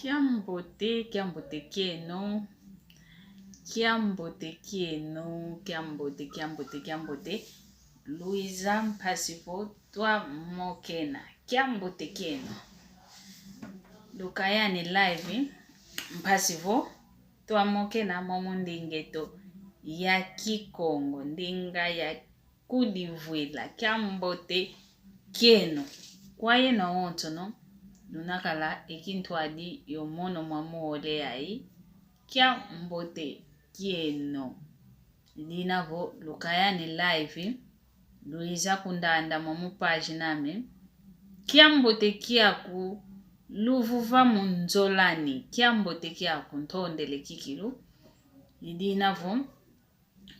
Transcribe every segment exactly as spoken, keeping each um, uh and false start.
Kiambote, kiambote kieno. Kiambote kieno, kiambote, kiambote, kiambote. Luiza mpasi vo twamokena. Kiambote kieno. Lukaya ni live, mpasi vo twamokena momo ndinga eto ya Kikongo, ndinga ya kudivwila. Kiambote kieno. Kwa yeno wonsono, luna kala e kintwadi yo mono mwamu wole yayi. Kiambote kieno. Dina vo lukaya ni live, luiza kundanda mwamu page name. Kiambote kiaku, luvuva mu nzolani. Kiambote kiaku, ntondele kikilu. Idina vo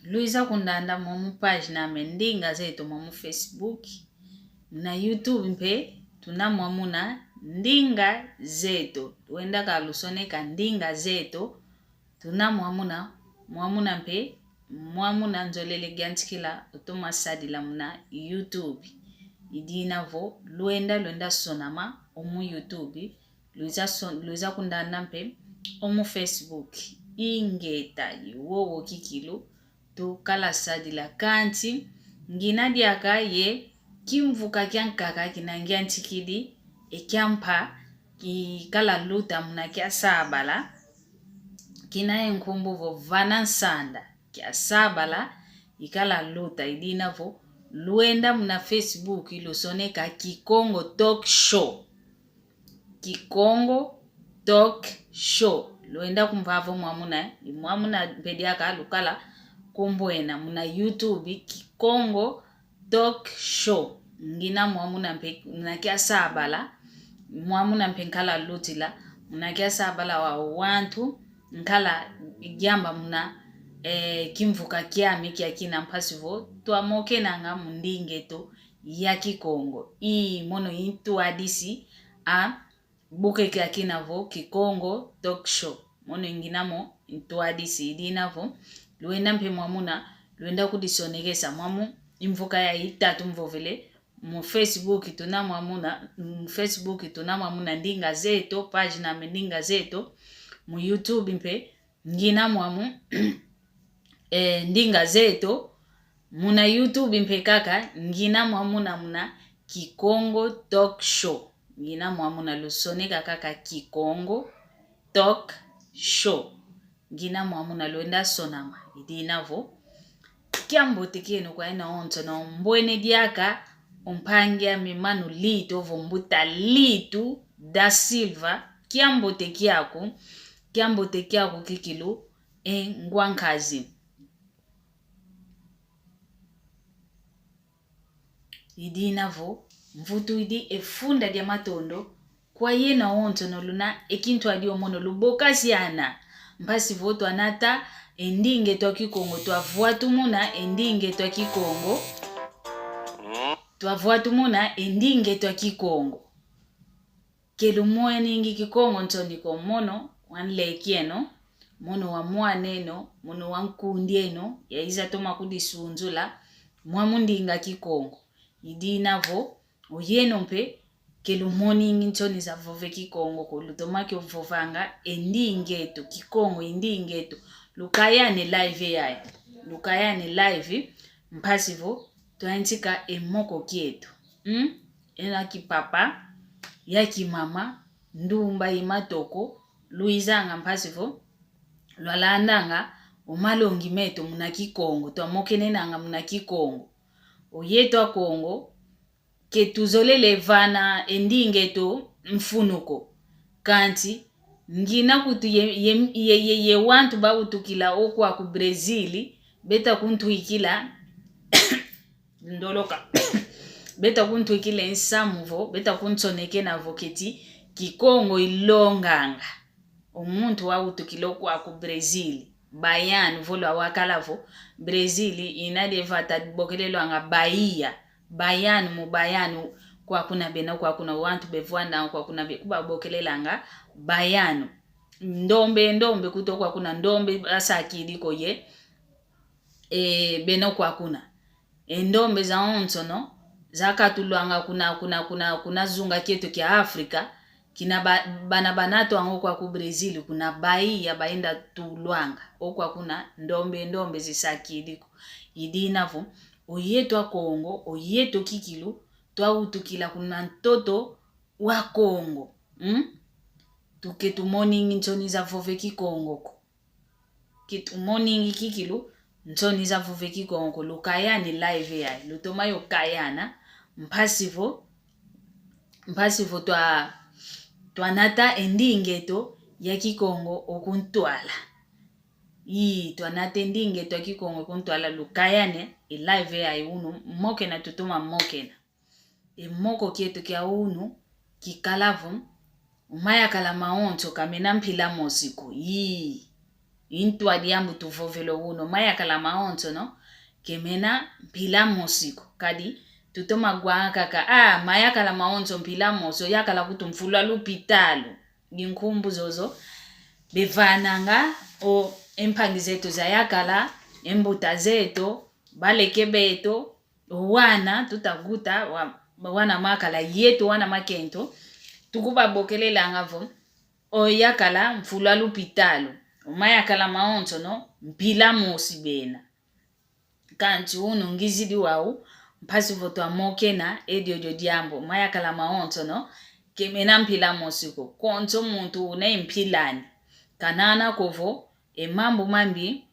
luiza kundanda mwamu page name Ndinga Zeto mwamu Facebook. Muna YouTube mpe tuna mwamuna Ndinga Zeto. Wenda ka lusoneka Ndinga Zeto, tuna mwamuna, mwamuna mpe, mwamuna nzolele yantikila otoma sadila muna YouTube. Idina vo lwenda, lwenda sonama omu YouTube, luiza son-, luiza kundanda mpe omu Facebook. Ingeta, i wowo kikilu tukala sadila. Kansi ngina diaka ye kimvuka kiankaka kina ngiantikidi, e kiampa kikala luta muna Kiasabala, kina ye nkumbu vo Vana Nsanda. Kiasabala ikala luta. Idina vo lwenda muna Facebook lusoneka Kikongo Talk Show. Kikongo Talk Show. Lwenda kumva vo mwamuna, i mwamuna mpe diaka lukala kumbwena muna YouTube, Kikongo Talk Show. Ngina mwamuna mpe muna Kiasabala, mwamuna mpe nkala lutila muna Kiasabala wa wantu, nkala yamba muna, eh, kimvuka kiame kiakina mpasi vo twamokenanga mu ndinga eto ya Kikongo. I mono intwadisi a buke kiakina vo Kikongo Talk Show. Mono ingina mo intwadisi. Idina vo lwenda mpe mwamuna, lwenda kudisonekesa mwamu imvuka ya itatu mvovele. Mu Facebook tuna mwamuna, mu Facebook tuna mwamuna Ndinga Zeto, page name Ndinga Zeto. Mu YouTube mpe ngina mwamu, eh, Ndinga Zeto. Muna YouTube mpe kaka ngina mwamuna muna Kikongo Talk Show. Ngina mwamuna, lusoneka kaka Kikongo Talk Show. Ngina mwamuna, lwenda sonama. Idina vo kiambote kieno kwa yeno wonsono. Mbwene diaka o mpangi ame Manu Litu, ovo Mbuta Litu da Silva. Kiambote kiaku, kiambote kiaku kikilu, e ngwa nkazi. Idina vo mvutwidi e funda dia matondo kwa yeno wonsono luna e kintwadi o mono lubokasiana. Mpasi vo twanata e ndinga eto a Kikongo, twavwatumuna e ndinga eto a Kikongo. Twavwatumuna e ndinga eto a Kikongo. Ke lumweningi Kikongo nsoni ko, mono wa nleki eno, mono wa mwana eno, mono wa nkundi eno, yaiza toma kudisunzula mwamu ndinga Kikongo. Idina vo oyeno mpe ke lumoningi nsoni za vova e Kikongo ko, lutoma kio vovanga e ndinga eto, Kikongo i ndinga eto. Lukaya ni live yayi, lukaya ni live, mpasi vo twayantika e moko kieto. Hmm? Ena kipapa, ya kimama, ndumba i matoko, luizanga mpasi vo lwalandanga o malongi meto muna Kikongo, twamokenenanga muna Kikongo. Oyeto Akongo, ke tuzolele vana e ndinga eto mfunu ko. Kansi, ngina kutu ye, ye, ye, ye, ye wantu bawutukila okwa ku Brazil, beta kuntwikila, ndoloka. Beta kuntwikila e nsamu vo, beta kunsonekena vo keti Kikongo ilonganga. O muntu wawutukila okwa ku Brazil, baiano, vo lwawakala vo, Brazil ina de vata bokelelwanga Bahia, baiano, mu baiano, kwakuna bena kwakuna, wantu bevwandanga kwakuna be, kubabokelelanga baiano. Ndombe, ndombe kuto kwakuna, ndombe basakidi ko ye, e, bena kwakuna. E ndombe zawonsono zakatulwanga kuna, kuna, kuna, kuna zunga kieto kia Afrika, Kina ba-, bana bana twanga okwa ku Brazil, kuna Bahia, baenda tulwanga. Okwa kuna ndombe ndombe zisakidi ko. I dina vo, oyeto Akongo, oyeto kikilu, twawutukila kuna ntoto wa Kongo. Hmm? Tuke tumoningi nsoni za vove Kikongo ko. Ke tumoningi kikilu nsoni za vove Kikongo ko. Lukayani live yayi. Lutoma yo kayana. Mpasi vo, mpasi vo twa, twanata e ndinga eto ya Kikongo oku ntwala. Ii, twanata e ndinga eto ya Kikongo oku ntwala. Lukayani e live yayi unu. Mokena, tutoma mokena. E moko kieto kia unu kikala vo, o mayakala mawonso ka mena mpila mosi ko. Ii. I ntwadi diambu tuvovele unu, o mayakala mawonso, no, ke mena mpila mosi ko. Kadi tutoma gwanga kaka, ah, mayakala mawonso mpila mosi, o yakala kutu mfulu a lupitalu. Nginkumbu zozo bevananga o, e mpangi zeto zayakala, e mbuta zeto, baleke beto, o wana, tutaguta, wa-, wana makala yeto, wana makento, tukubabokelelanga vo, o yakala mfulu a lupitalu, o mayakala mawonso, no, mpila mosi bena. Kansi unu ngizidi wau, mpasi vo twamokena e diodio diambu, o mayakala mawonso, no, ke mena mpila mosi ko. Konso muntu una e mpila ani. Kanana ko vo, e mambu mambi,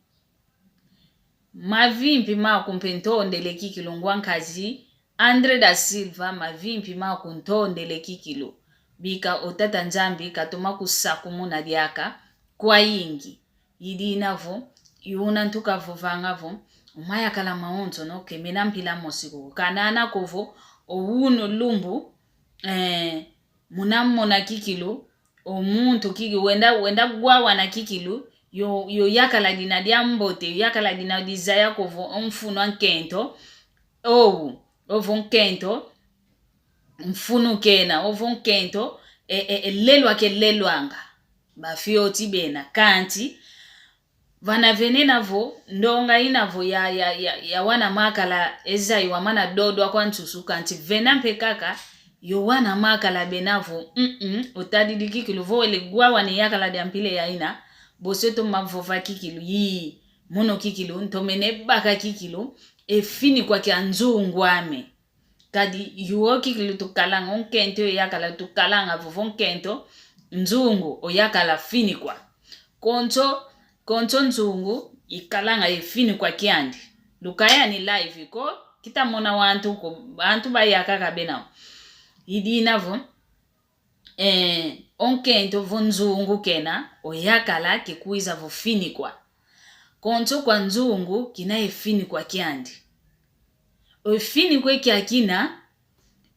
mavimpi maku mpe ntondele kikilu ngwa nkazi André da Silva, mavimpi maku ntondele kikilu. Bika o Tata Nzambi katoma kusakumuna diaka kwayingi. I dina vo, i una ntukavovanga vo, o mayakala mawonso, no, ke mena mpila mosi ko. Kanana ko vo, o unu lumbu, eh, muna mona kikilu, o muntu kiki wenda, wenda gwawana kikilu, yo, yo yakala dina diambote, yo yakala dina dizaya ko vo o mfunu a nkento, owu, ovo nkento, mfunu kena, ovo nkento, e, e, e lelwa ke lelwanga. Bafioti bena, kansi, vana venena vo, ndonga ina vo ya, ya, ya, ya wana makala ezayi wamana dodwa kwa nsusu, kansi vena mpe kaka, yo wana makala bena vo, mm-mm, otadidi kikilu vo wele gwawana e yakala dia mpila ya ina, boso toma vova kikilu, yii, mono kikilu, ntomene baka kikilu, e finikwa kia nzungu ame. Kadi yuo kikilu tukalanga, o nkento yo yakala tukalanga, vovo nkento, nzungu, o yakala finikwa. Konso, konso nzungu, ikalanga e finikwa kiandi. Lukayani live ko, kita mona wantu ko, bantu bayaka ka bena. I dina vo, eh, o nkento vo nzungu kena, o yakala ke kwiza vo finikwa. Konso kwa nzungu, kina e finikwa kiandi. O finikwa kia kina,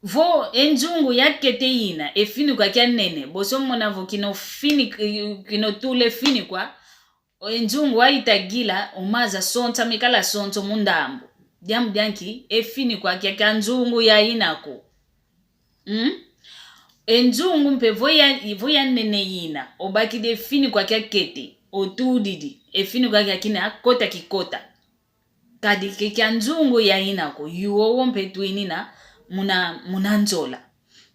vo e nzungu ya kete ina, e finikwa kia nene, boso mona vo kino finik-, kino tule finikwa, o e nzungu wa itagila, o maza sonsa, mikala sonso mu ndambu. Diambu dia nki, e finikwa kia, kia nzungu ya ina ko. Mm? E nzungu mpe vo ya, vo ya nene ina, obakidi e finikwa kia kete, otudidi, e finikwa kia kina kota kikota. Kadi ke kia nzungu ya ina ko, yuo wo mpe twinina muna, muna nzola.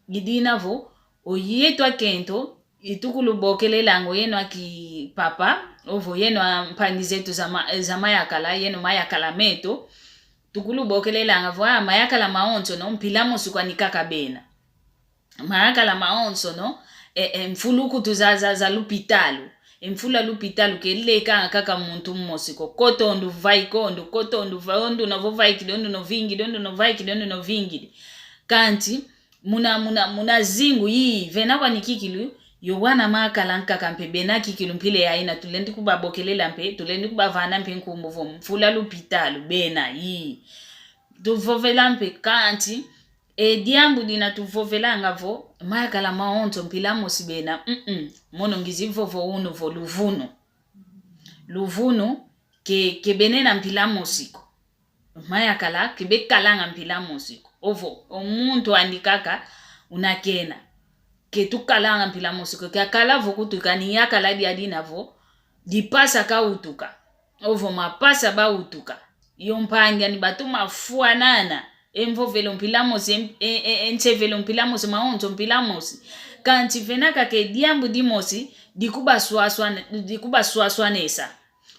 I dina vo, oyeto akento, itukulubokelelanga oyeno aki papa, ovo yeno ampangi zeto za ma-, za mayakala, yeno mayakala meto, tukulubokelelanga vo, ah, mayakala mawonso no, mpila mosi kwani kaka bena. Mayakala mawonso no, e, e, mfulukutu za, za, za lupitalu. E mfulu a lupitalu ke lekanga kaka muntu mosi ko. Koto ndu vai kondu, koto ndu va-, ondu no vo vaikidi, ondu no vingidi, ondu no vaikidi, ondu no vingidi. Kansi, muna, muna, muna zingu yi, vena kwani kikilu, yo wana makala nkaka mpe bena kikilu mpila ya ina, tulendi kubabokelela mpe, tulendi kubavana mpe nkumbu vo, mfulu a lupitalu, bena, yi. Tuvovela mpe kansi, e diambu dina tuvovelanga vo, mayakala mawonso mpila mosi bena, mm-mm, mono ngizi vovo unu vo luvunu. Luvunu ke, ke benena mpila mosi ko. Mayakala ke bekalanga mpila mosi ko. Ovo, o muntu andi kaka, una kena. Ke tukalanga mpila mosi ko. Ke akala vo kutuka ni yakala dia dina vo, dipasa kautuka. Ovo mapasa bautuka. Yo mpangi ani batoma fwanana. E mvovelo mpila mosi, e, e, e, e nsevelo mpila mosi, mawonso mpila mosi. Kanti vena kaka e diambu dimosi dikubaswaswane-, dikubaswaswanesa.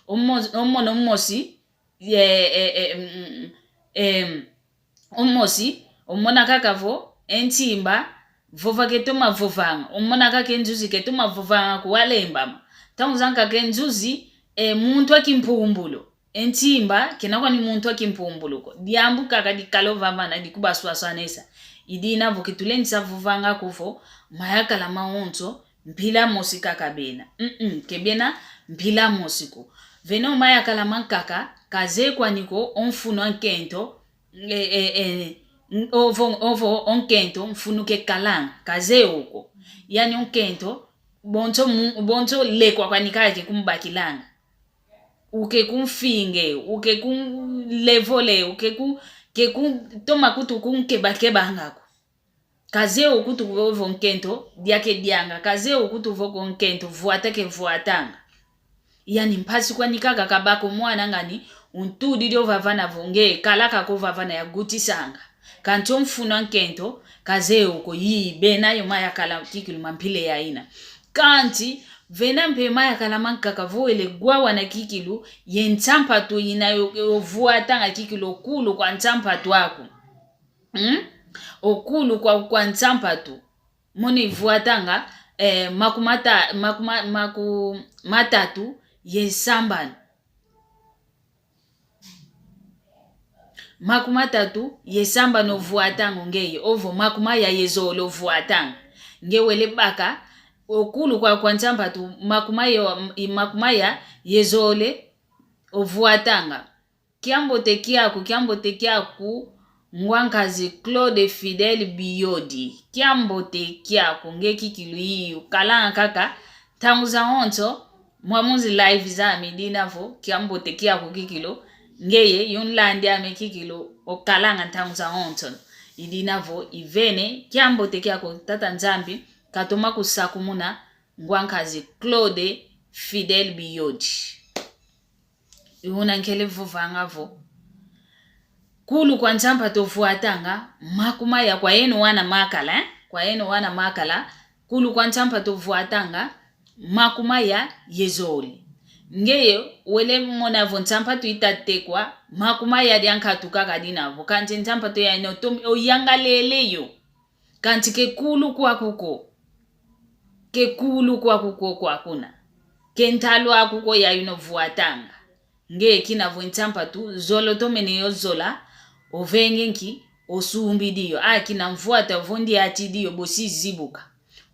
Omo-, omono mosi, e, e, e, mm, em, omosi, omona kaka vo e ntimba, vova ketoma vovanga, omona kaka e nzuzi ketoma vovanga ko walembama. Ntangu zankaka e nzuzi, e muntu a kimpumbulu. E ntimba, kena kwani muntu a kimpumbulu ko. Diambu kaka dikala ovavana dikubaswaswanesa. I dina vo ketulendisa vovanga ko vo, mayakala mawonso, mpila mosi kaka bena. Mm-mm, ke bena mpila mosi ko. Vena o mayakala mankaka, kazeye kwani ko o mfunu a nkento, e, e, e, n-, ovo, ovo o nkento, mfunu kekalanga, kazeye o ko. Yani o nkento, bonso mu-, bonso lekwa kwani kaka kekumbakilanga. Uke kumfinge, uke kunlevole, uke ku-, ke ku-, toma kutu kunkebakebanga ko. Kazeye o kutu ovo nkento, dia kedianga, kazeye o kutu vo ko nkento, vwata kevwatanga. Yani mpasi kwani kaka kabaka o mwana ngani, untudidi ovavana vo nge, kala kaka ovavana yagutisanga. Kanti o mfunu a nkento, kazeye o ko yi, bena yo mayakala kikilu ma mpila yayina. Kanti, vena mpe mayakala mankaka vo wele gwawana kikilu, ye nsampatu yina yo, yo vwatanga kikilu o kulu kwa nsampatu aku. Hmm? O kulu kwa, kwa nsampatu. Mono ivwatanga, eh, makumata-, makuma-, makumatatu ye sambanu. Makumatatu ye sambanu ovwatanga ngeye, ovo makumaya ye zole ovwatanga. Nge wele baka, o kulu kwa, kwa nsampatu, makumaya, i makumaya ye zole ovwatanga. Kiambote kiaku, kiambote kiaku, ngwa nkazi Claude Fidèle Biyodi. Kiambote kiaku, nge kikilu iyo. Kalanga kaka, ntangu zawonso, mwa munzi live zame dina vo, kiambote kiaku kikilu, ngeye, yunlandi ame kikilu, okalanga ntangu zawonso. I dina vo, ivene, kiambote kiaku, Tata Nzambi, katoma kusakumuna, ngwa nkazi Claude Fidèle Biyodi. I una nkele vovanga vo. Kulu kwa nsampatu ovwatanga, makumaya kwa yeno wana makala, eh? Kwa yeno wana makala, kulu kwa nsampatu ovwatanga, makumaya ye zole. Ngeye, wele mona vo nsampatu itatekwa, makumaya dia nkatu kaka dina vo. Kanti nsampatu ya ino tomi, oyangalele yo. Kanti ke kulu kwaku ko. Ke kulu kwaku ko kwakuna. Ke ntalu aku ko yayi ino vwatanga. Nge kina vo nsampatu, zola otomene yo zola, ovenge nki, osumbidi yo. A kina mvwata vo ndiatidi yo bosi zibuka.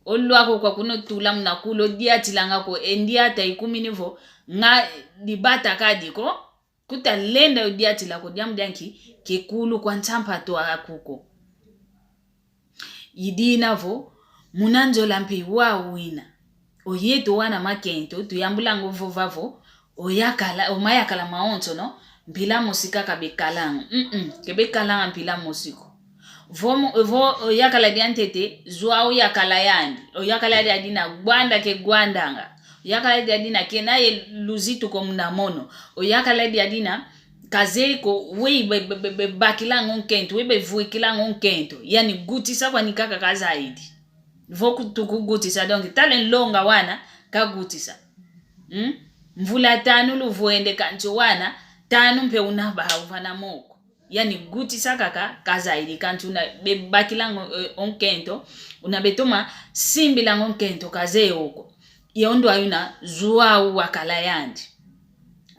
Olu aku kwakuna otula muna kulu odiatilanga ko, e ndiata ikumini vo, nga dibata kadi ko, kutalenda odiatila ko diambu dia nki, ke kulu kwa nsampatu aku ko. I dina vo, muna nzola mpe wau wina. Oyeto wana makento, tuyambulanga ovova vo, oyakala, o mayakala mawonso no, mpila mosi kaka bekalanga. Mm-mm, ke bekalanga mpila mosi ko. Vo mu-, vo, o, yakala diantete, zwa o yakala yandi. O yakala diadina, gwanda ke gwandanga. O yakala diadina, kena ye luzitu ko muna mono. O yakala diadina, kazeye ko, wei be, be, be, bebakilanga o nkento, wei bevwikilanga o nkento. Yani gutisa kwani kaka kazayidi. Vo kutu kugutisa, donc, tala e nlonga wana, kagutisa. Hmm? Mvula tanu luvwende kanti wana, tanu mpe una baha uvana moko. Yani gutisa kaka kazayidi kanti una bebakilanga, eh, o nkento, una betoma simbilanga o nkento kazeye o ko. Ye o ndwa yuna zwa o wakala yandi.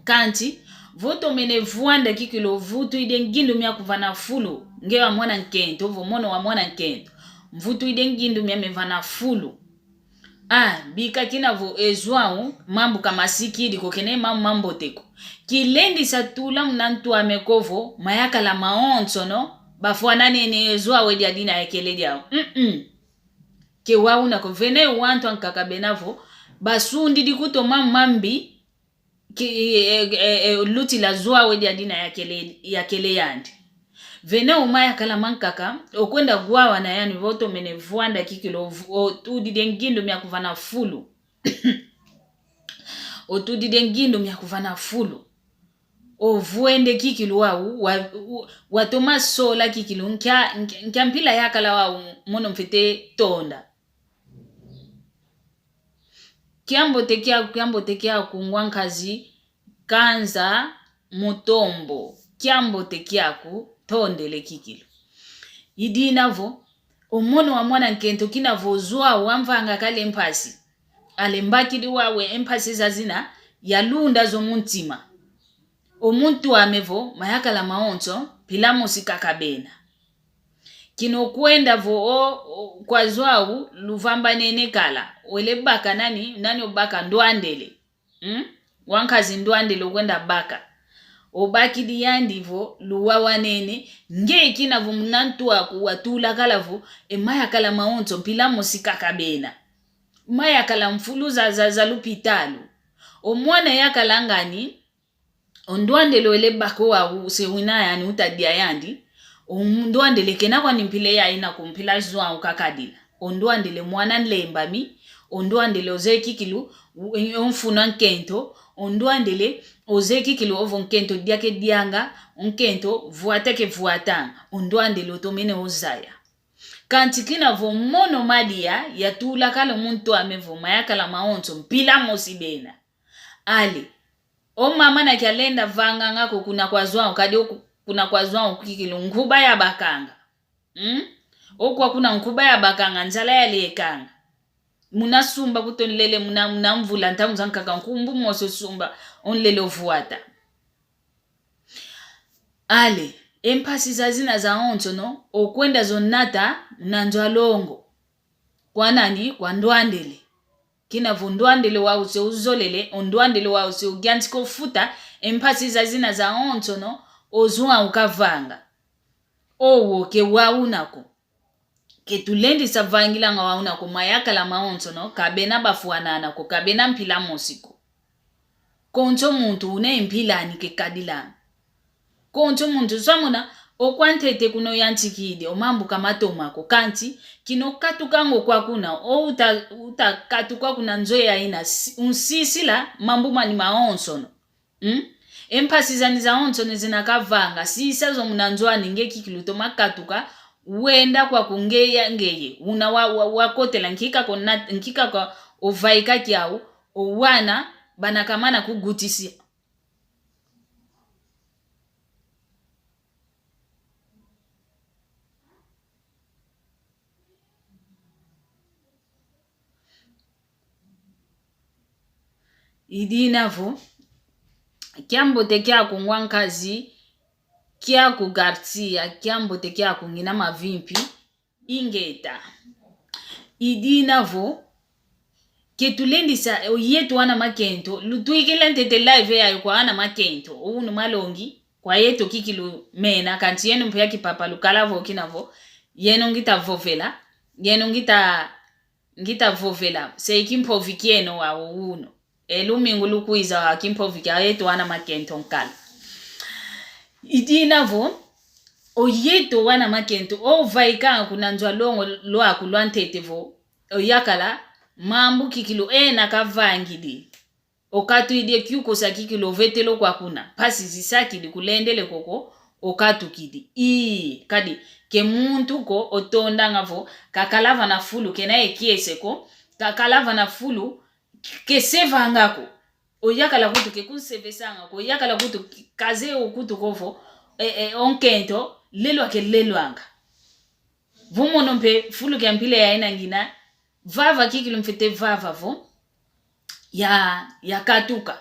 Kanti, vo tomene vwanda kikilu ovutwidi e ngindu mia kuvana fulu, nge wa mwana nkento, vo mono wa mwana nkento. Mvutwidi e ngindu mia mevana fulu. Ah, bika kina vo e João, mambu kamasikidi ko kena e mambu mambote ko. Kilendisa tula muna ntu ame ko vo, mayakala mawonsono, bafwananene e João edi adina yakele diau. Mm-mm. Ke wau una ko vene wantu ankaka bena vo, basundidi kuto mambu mambi, ki, e, e, e, lutila João edi adina yakele, yakele yandi. Vene o mayakala mankaka, okwenda gwawana yani vo tomene vwanda kikilu, o, otudidi e ngindu mia kuvana fulu. Otudidi e ngindu mia kuvana fulu. Ovwende kikilu wau, wa, wa, watoma sola kikilu, nkia, nkia, nkia mpila yakala wau mono mfwete tonda. Kiambote kiaku, kiambote kiaku, ngwa nkazi Kanza Mutombo. Kiambote kiaku, tondele kikilu. I dina vo, o mono wa mwana nkento kina vo João wamvanga kala e mpasi. Ale mbakidi wawu e mpasi zazina, yalunda zo mu ntima. O muntu ame vo, mayakala mawonso, mpila mosi kaka bena. Kina okwenda vo o, o, kwa João luvambanene kala, wele baka nani, nani obaka? Ndwandele. Hmm? Wa nkazi ndwandele okwenda baka. Obakidi yandi vo luwawanene, nge kina vo muna ntu aku watula kala vo, e mayakala mawonso, mpila mosi kaka bena. Mayakala mfulu za, za, za lupitalu. O mwana yakala ngani, o ndwandele wele baka wawu se wina yani utadia yandi, o ndwandele kena kwani mpila yayina ko, mpila João kakadila. O ndwandele mwana nlembami, o ndwandele ozeye kikilu, u-, o mfunu a nkento, o ndwandele ozeye kikilu ovo nkento dia kedianga, o nkento vwata kevwatanga, o ndwandele otomene ozaya. Kansi kina vo mono madia, yatula kala o muntu ame vo mayakala mawonso, mpila mosi bena. Ale, o mama na kialenda vanganga ko kuna kwa João, kadi oku-, kuna kwa João kikilu nkuba yabakanga. Hmm? Okwa kuna nkuba yabakanga, nzala yalekanga. Muna sumba kuto nlele, muna, muna mvula ntangu zankaka nkumbu mosi osumba, o nlele ovwata. Ale, e mpasi zazina zawonsono, okwenda zo nata muna nzo a longo. Kwa nani? Kwa ndwandele. Kina vo ndwandele wau se uzolele, o ndwandele wau se uyantika ofuta e mpasi zazina zawonsono o João kavanga. Owo ke wauna ko. Ke tulendisa vangilanga wauna ko, mayakala mawonsono, ka bena bafwanana ko, ka bena mpila mosi ko. Konso muntu una e mpila ani kekadilanga. Konso muntu samuna, okwa ntete kuna oyantikidi, o mambu ka matoma ko, kansi, kina okatukanga okwa kuna, o uta, uta katuka kuna nzo yayina, si-, unsisila mambu mani mawonsono. Hmm? E mpasi zani zawonsono zina kavanga, sisa zo muna nzo ani nge kikilu toma katuka, wenda kwaku ngeye ngeye, una wa, wa, wakotela nkika ko nat-, nkika ko ovaika kiau, o wana, bana kamana kugutisia. I dina vo, kiambote kiaku ngwa nkazi, kiaku Garcia, kiambote kiaku ngina mavimpi, ingeta. I dina vo, ke tulendisa, o yeto ana makento, lutwikila ntete live yayo kwa ana makento, o unu malongi, kwa yeto kikilu mena, kansi yeno mpe ya kipapa lukala vo kina vo, yeno ngita vovela, yeno ngita, ngita vovela, se kimpovi kieno wau unu. E lumingu lukwiza wa kimpovi kia yeto ana makento nkala. I dina vo, o yeto ana makento, ovaikanga kuna nzo a longo lwaku lwa ntete vo, oyakala, mambu kikilu ena kavangidi. Okatwidi e kiukusa kikilu ovetele okwa kuna, mpasi zisakidi kulendele koko, okatukidi. Ii, kadi, ke muntu ko otondanga vo, kakala vana fulu, kena e kiese ko, kakala vana fulu, kesevanga ko. Oyakala kutu ke kunsevesanga ko, oyakala kutu ke-, kaze o kutu ko vo, e, e, o nkento, lelwa kelelwanga. Vo mono mpe fulu kia mpila yayina ngina, vava kikilu mfwete vava vo, ya, yakatuka.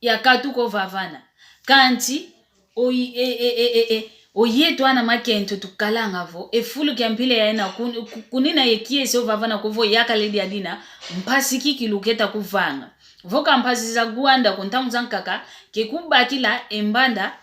Yakatuka ovavana. Kansi, o i-, e, e, o yeto ana makento tukalanga vo, e fulu kia mpila yayina kun-, ku-, kunina ye kiese ovavana ko vo yakala e dia dina, mpasi kikilu keta kuvanga. Vo ka mpasi za gwanda ko ntangu zankaka, ke kubakila e mbanda,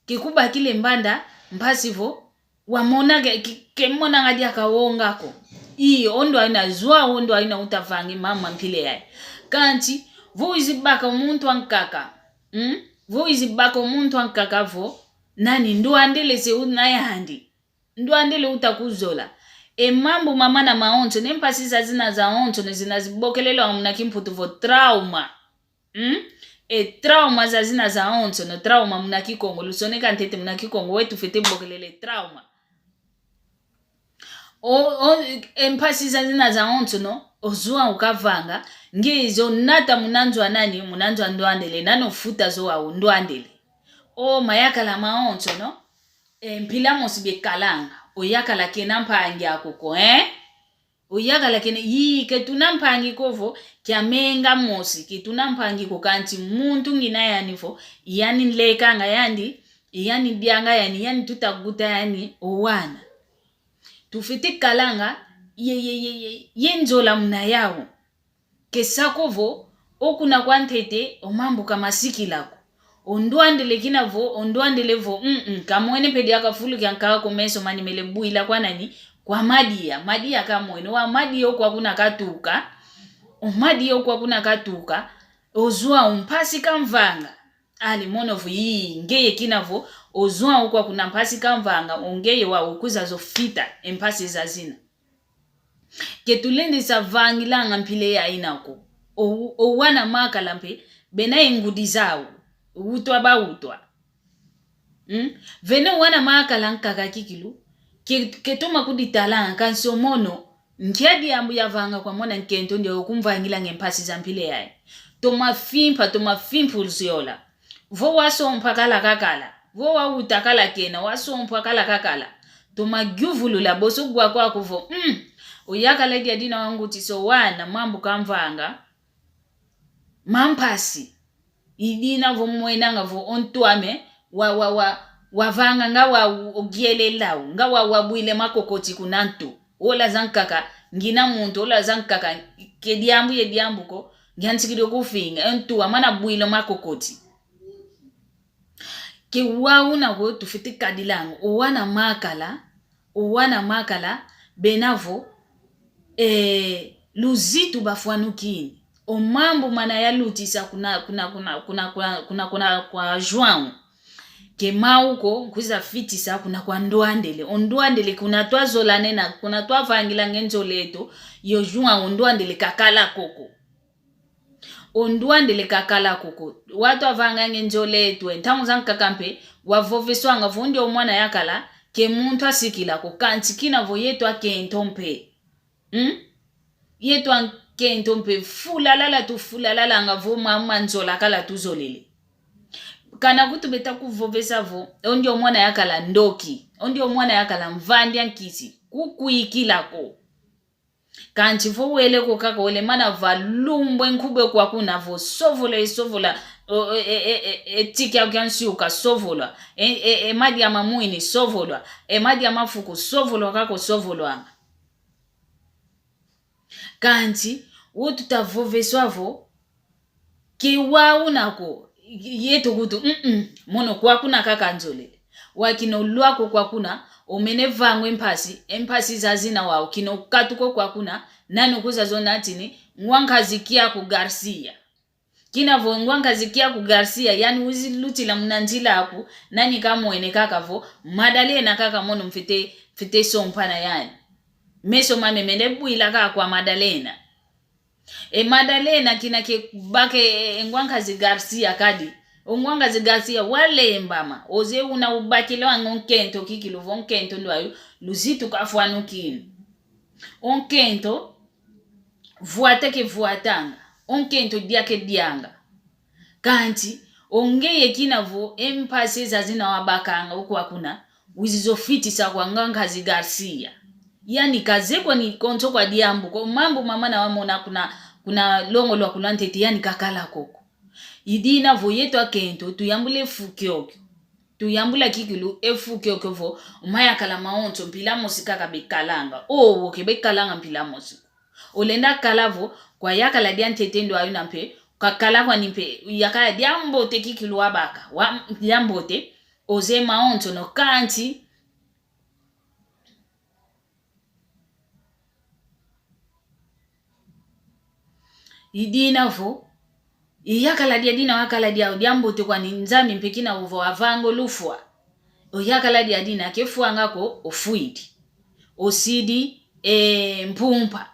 ke kubakila e mbanda, mpasi vo, wamona ke, ke, kemonanga diaka wonga ko. Ii, o ndwayina zwa, o ndwayina utavangi mama mpila yayi. Kansi, vo wizi baka muntu ankaka. Hmm? Vo wizi baka muntu ankaka vo, nani, ndwandele se una yandi. Ndwandele utakuzola. E mambu mamana mawonso, ne mpasi zazina zawonso, ne zina zibokelelwanga muna kimputu vo trauma. Hmm? E trauma zazina zawonsono, trauma muna Kikongo, lusoneka ntete muna Kikongo, wetu fwete bokelele trauma. O, o, e mpasi zazina zawonsono, O João kavanga, nge zo nata muna nzo a nani, muna nzo a ndwandele, nani ofuta zo wau ndwandele. O mayakala mawonso, no? E, mpila mosi bekalanga, oyakala kena mpangi aku ko, eh? Oyakala kena, yi, ketuna mpangi ko vo, kia menga mosi, ketuna mpangi ko kansi muntu ngina yani vo, yani nlekanga yani, yani dianga yani, yani tuta guta yani, o wana. Tufwete kalanga, ye, ye, ye, ye, ye nzola muna yau. Ke sa ko vo, o kuna kwa ntete, o mambu ka masikila ko. O ndwandele kina vo, o ndwandele vo, mm, mm, kamwene mpe diaka fulu kiankaka ko meso mani mele bwila kwa nani, kwa madia, madia kamwene, wa madia o kwa kuna katuka, o madia o kwa kuna katuka, o João mpasi kamvanga. Ali mono vo, ii, ngeye kina vo, o João o kwa kuna mpasi kamvanga, o ngeye wau kwiza zo fita, e mpasi zazina. Ke tulendisa vangilanga mpila yaina ko. O, o wana makala mpe, bena e ngudi zau. Utwa ba utwa. Mm? Vene wana makala nkaka kikilu. Ke, ke toma kuditalanga kansi o mono. Nkia diambu yavanga kwa mwana nkento ndio kumvangilanga e mpasi za mpila yayi. Toma fimpa, toma fimpulziola. Vo wasompa kala kakala. Vo wauta kala kena, wasompa kala kakala. Toma giuvulula boso gwa kwaku vo, mm, oyakala dia dina wangutisa o wana mambu kamvanga. Mampasi. I dina vo mwenanga vo o ntu ame, wa, wa, wa, wavanga nga wa u-, ogielela u, nga wa, wabwile makokoti kuna ntu. Ola zankaka, ngina muntu, ola zankaka, ke diambu ye diambu ko, ngiantikidi kufinga, e ntu wamana bwile makokoti. Ke wau una ko tufwete kadilanga, o wana makala, o wana makala, bena vo, eh, luzitu bafwanukini. O mambu mana yalutisa kuna, kuna, kuna, kuna, kuna, kuna, kuna kwa João. Ke mau ko, nkwiza fitisa kuna kwa ndwandele. O ndwandele kuna twazolane na, kuna twavangilanga e nzola eto, yo João o ndwandele kakala ko ko. O ndwandele kakala ko ko. Watwavanganga e nzola eto, e ntangu zankaka mpe, wavoveswanga vo ndio mwana yakala, ke muntu asikila ko, kansi kina vo yeto akento mpe. Hmm? Yeto ankento mpe fulalala tufulalalanga vo mama nzola kala tuzolele. Kana kutu beta kuvovesa vo, o ndio mwana yakala ndoki, o ndio mwana yakala mvandi a nkisi, kukwikila ko. Kansi vo wele ko kaka wele mana va lumbu e nkubu kwa kuna vo sovola, e sovola, o, e, e, e, e, e tiki au kia nsiuka sovola, e, e, e madia ma mwini sovola, e madia ma fuku sovola kaka sovolwanga. Kansi, wo tuta voveswa vo, ke wau una ko, yeto kutu, mm, mm, mono kwa kuna kaka nzolele. Wa kina olwa ko kwa kuna, omene vangwa e mpasi, e mpasi zazina wau, kina okatuka kwa kuna, nani okwiza zona tini, ngwa nkazi kiaku Garcia. Kina vo ngwa nkazi kiaku Garcia, yani wizi lutila muna nzila aku, nani kamwene kaka vo, Madalena kaka mono mfite, mfite sompa na yani. Meso mame mene bwila kaka kwa Madalena. E Madalena kina ke bake e, e ngwa nkazi Garcia kadi. O ngwa nkazi Garcia walembama. Oze una ubakilwanga o nkento kikilu vo o nkento ndwayu luzitu kafwanukini. O nkento vwata ke vwatanga. O nkento dia ke dianga. Kansi, o ngeye kina vo e mpasi zazina wabakanga o kwa kuna, wizi zo fitisa kwa ngwa nkazi Garcia. Yani kazeye kwani konso kwa diambu ko, mambu mamana wamona kuna, kuna longolwa kulwa ntete, yani kakala ko ko. I dina vo yeto akento, tuyambula e fu kiokio. Tuyambula kikilu e fu kiokio vo, o mayakala mawonso, mpila mosi kaka bekalanga. Owo ke bekalanga mpila mosi ko. Olenda kala vo, kwa yakala dia ntete ndwayu na mpe, kakala kwani mpe, yakala diambote kikilu wabaka, wa, diambote, ozeye mawonso no kansi. I dina vo, i yakala dia dina wakala diau, diambote kwani Nzambi mpe kina uvo avanga o lufwa. O yakala dia dina kefwanga ko ofwidi. Osidi, e, mpumpa.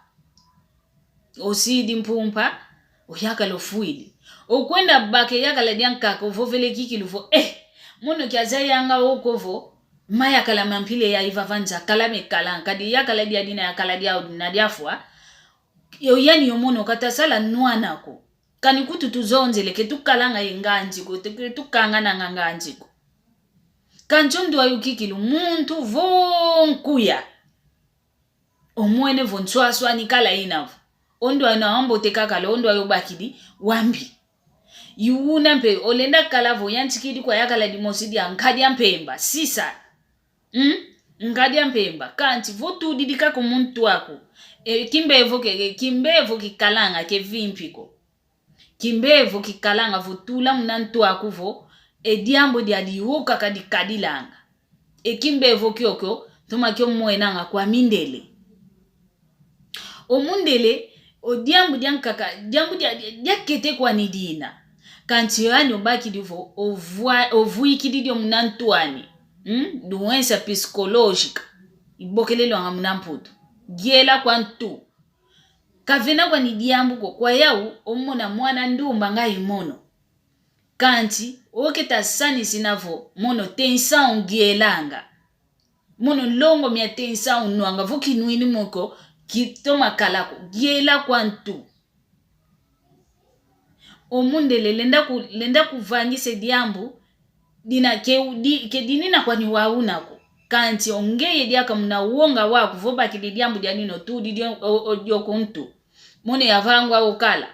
Osidi mpumpa, o yakala ofwidi. Okwenda baka e yakala diankaka ovovele kikilu vo, eh, mono kiazayanga oko vo, mayakala ma mpila yayi vava nza kala mekala, kadi yakala dia dina yakala diau dina diafwa. Yo yani yo mono katasala nwana ko. Kani kutu tuzonzele ke tukalanga ye nganzi ko, ke tukangananga nganzi ko. Kansi o ndwayo kikilu muntu vo nkuya. Omwene vo nswaswani kala ina vo. O ndwayo na wambote kakala, o ndwayo bakidi wambi. I una mpe olenda kala vo yantikidi kwa yakala dimosi dia nkadi a mpemba, sisa. Mm? Nkadi a mpemba. Kansi vo tudidi kaka o muntu aku. E kimbevo ke, e kimbevo kikalanga ke vimpi ko. Kimbevo kikalanga vo tula muna ntu aku vo, e diambu dia diuka kadikadilanga. E kimbevo kiokio, toma kio mwenanga kwa mindele. O mundele, o diambu diankaka, diambu dia, dia, diakete kwani dina. Kansi yani obakidi vo, ovwa-, ovwikidi dio muna ntu ani. Hmm? Doença psicológica. Ibokelelwanga muna Mputu. Giela kwa ntu. Kavena kwani diambu ko, kwa yau, omona mwana ndumba ngai mono. Kansi, oketa sanisina vo, mono tensão ngielanga. Mono nlongo mia tensão nwanga, vo kinwini mo ko, kitoma kala ko, giela kwa ntu. O mundele lenda ku-, lenda kuvangisa e diambu, dina ke u-, di-, ke dinina kwani wau una ko. Kansi o ngeye diaka muna wonga waku vo bakidi diambu dianina otudidi o, o, o dio ku ntu. Mono yavangwa okala.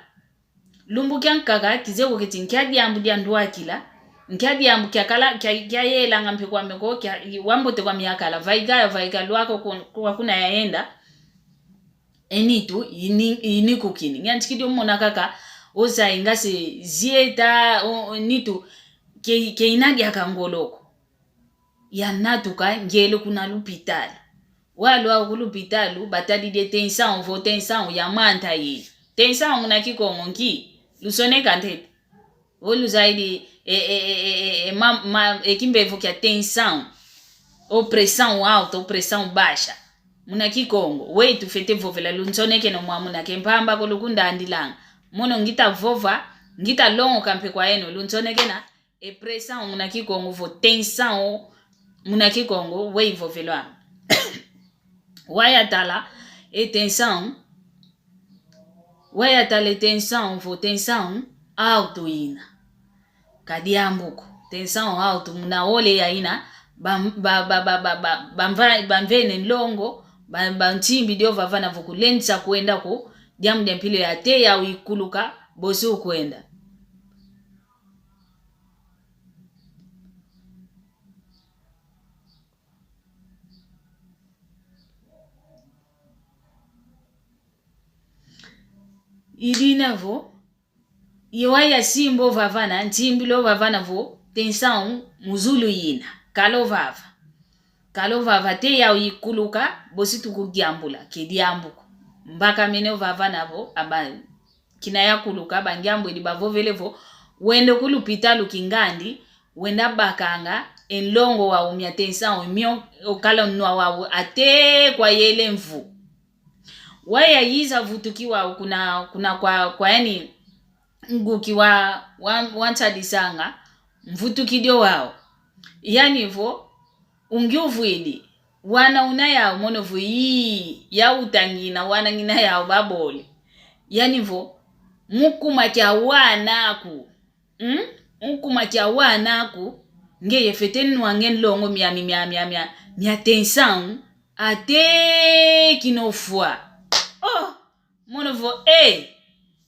Lumbu kiankaka kizeye ko keti nkia diambu dia ndwakila, nkia diambu kiakala, kia, kiayelanga mpe kwame ko, kia, wambote kwame yakala, vaika, vaika lwaka ku-, kwa kuna yaenda. E nitu, ini, ini kukini. Nyantikidi omona kaka, ozayi nga se zieta, o, o, nitu, ke, ke ina diaka ngolo ko. Yanatuka, ngiele kuna lupitalu. Walwa ku lupitalu, batadidi e tensão, vo tensão, yamanta yina. Tensão muna Kikongo nki? Lusoneka ntete. Vo luzayidi, e, e, ma, ma, e kimbevo kia tensão. Ou pressão alta, ou pressão baixa. Muna Kikongo, weyi tufete vovela, lunsonekeno mwa muna ke mpamba ko lukundandilanga. Mono ngita vova, ngita longoka mpe kwa yeno, lunsonekena, e pressão muna Kikongo vo tensão, muna Kikongo, weyi vovelwanga. Waya tala, e tensão, waya tala e tensão, vo tensão alto ina. Ka diambu ko. Tensão alto, muna ole ya ina, ba, ba, bamva-, bamvene nlongo, ba, bansimbi dio vavana vo kulendisa kwenda ko, diambu dia mpila ya te yau ikuluka, bosi ukwenda. Idina vo, iwa yasimba ovavana, nsimbila ovavana vo, tensão mu zulu ina, kala ovava. Kala ovava te yau ikuluka, bosi tukudiambula, ke diambu ko. Mbakamene ovavana vo, aba, kina yakuluka, bangiambwidi bavovele vo, wenda ku lupitalu kingandi, wenda bakanga, e nlongo wau mia tensão, mio okala nwa wau, ate kwa yele mvu. Waya yiza vutuki wau kuna, kuna kwa, kwa yani nguki wa, wa, wansadisanga, mvutukidi o wau. Yani vo, ungiuvwidi, wana una yau mono vo yii, yau utangina, wana ngina yau babole. Yani vo, mu kuma kia wana aku. Mm? Mu kuma kia wana aku, ngeye fwete nwa nge nlongo miami mia, mia, mia, mia tensão, ate kinofwa. Oh! Mono vo, eh!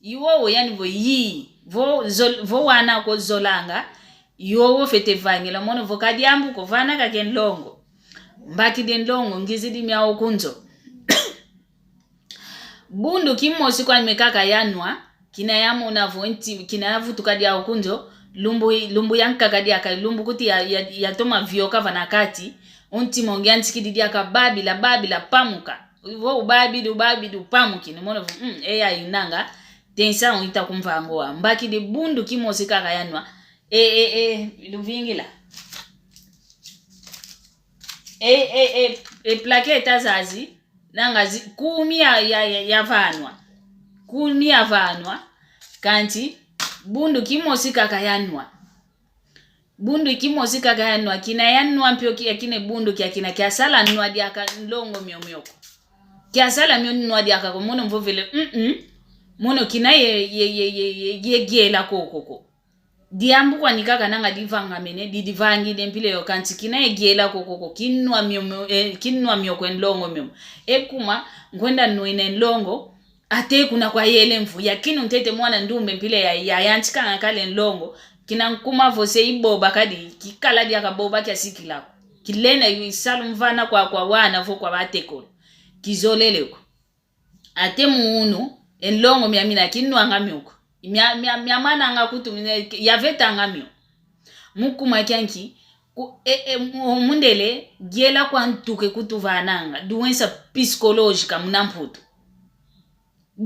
Iwowo yani vo, yii, vo, zol-, vo wana aku ozolanga, iwowo fwete vangila, mono vo ka diambu ko, vana kaka e nlongo. Mbakidi e nlongo, ngizidi miau ku nzo. Bundu kimosi kwame kaka yanwa, kina yamona vo nti-, kina yavutuka diau ku nzo, lumbu, lumbu yankaka diaka, lumbu kuti ya, ya, yatoma vioka vana kati, o ntima ongi yantikidi diaka babila, babila, pamuka. Vo ubabidi, ubabidi, upamukini, mono vo, mm, eya inanga, tensão ita kumvango wa. Mbakidi bundu kimosi kaka yanwa, e, e, e, luvingila. E, e, e, e plaqueta zazi, nanga zi-, kumi ya, ya, ya, yavanwa. Kumi yavanwa, kansi bundu kimosi kaka yanwa. Bundu kimosi kaka yanwa, kina yanwa mpio kia kine bundu kia kina kiasala nwa diaka nlongo mio mio ko. Kiasala mio nwa diaka ko, mono mvovele, mm, mm. Mono kina ye, ye, ye, ye, ye, ye giela koko ko. Diambu kwani kaka nanga divangamene, didivangidi mpila yo kansi kina ye giela koko ko, kinwa mio, mio, eh, kinwa mio kwe nlongo mio. E kuma, nkwenda nwina nlongo, ate kuna kwa yele mvu, ya kinu ntete mwana ndumbe mpila ya, ya yantikanga kale nlongo, kina nkuma vo se iboba kadi, kikala diaka boba kia sikila ko. Kilenda yu isalu mvana kwa, kwa wana vo kwa batekolo. Kizolele ko. Ate mu unu, e nlongo miamina kinwanga mio ko. Mia, mia, miamananga kutu, mia, yavetanga mio. Mu kuma kia nki, ku, e, e, mu, mundele, giela kwa ntu ke kutuvananga, doença psicológica muna Mputu.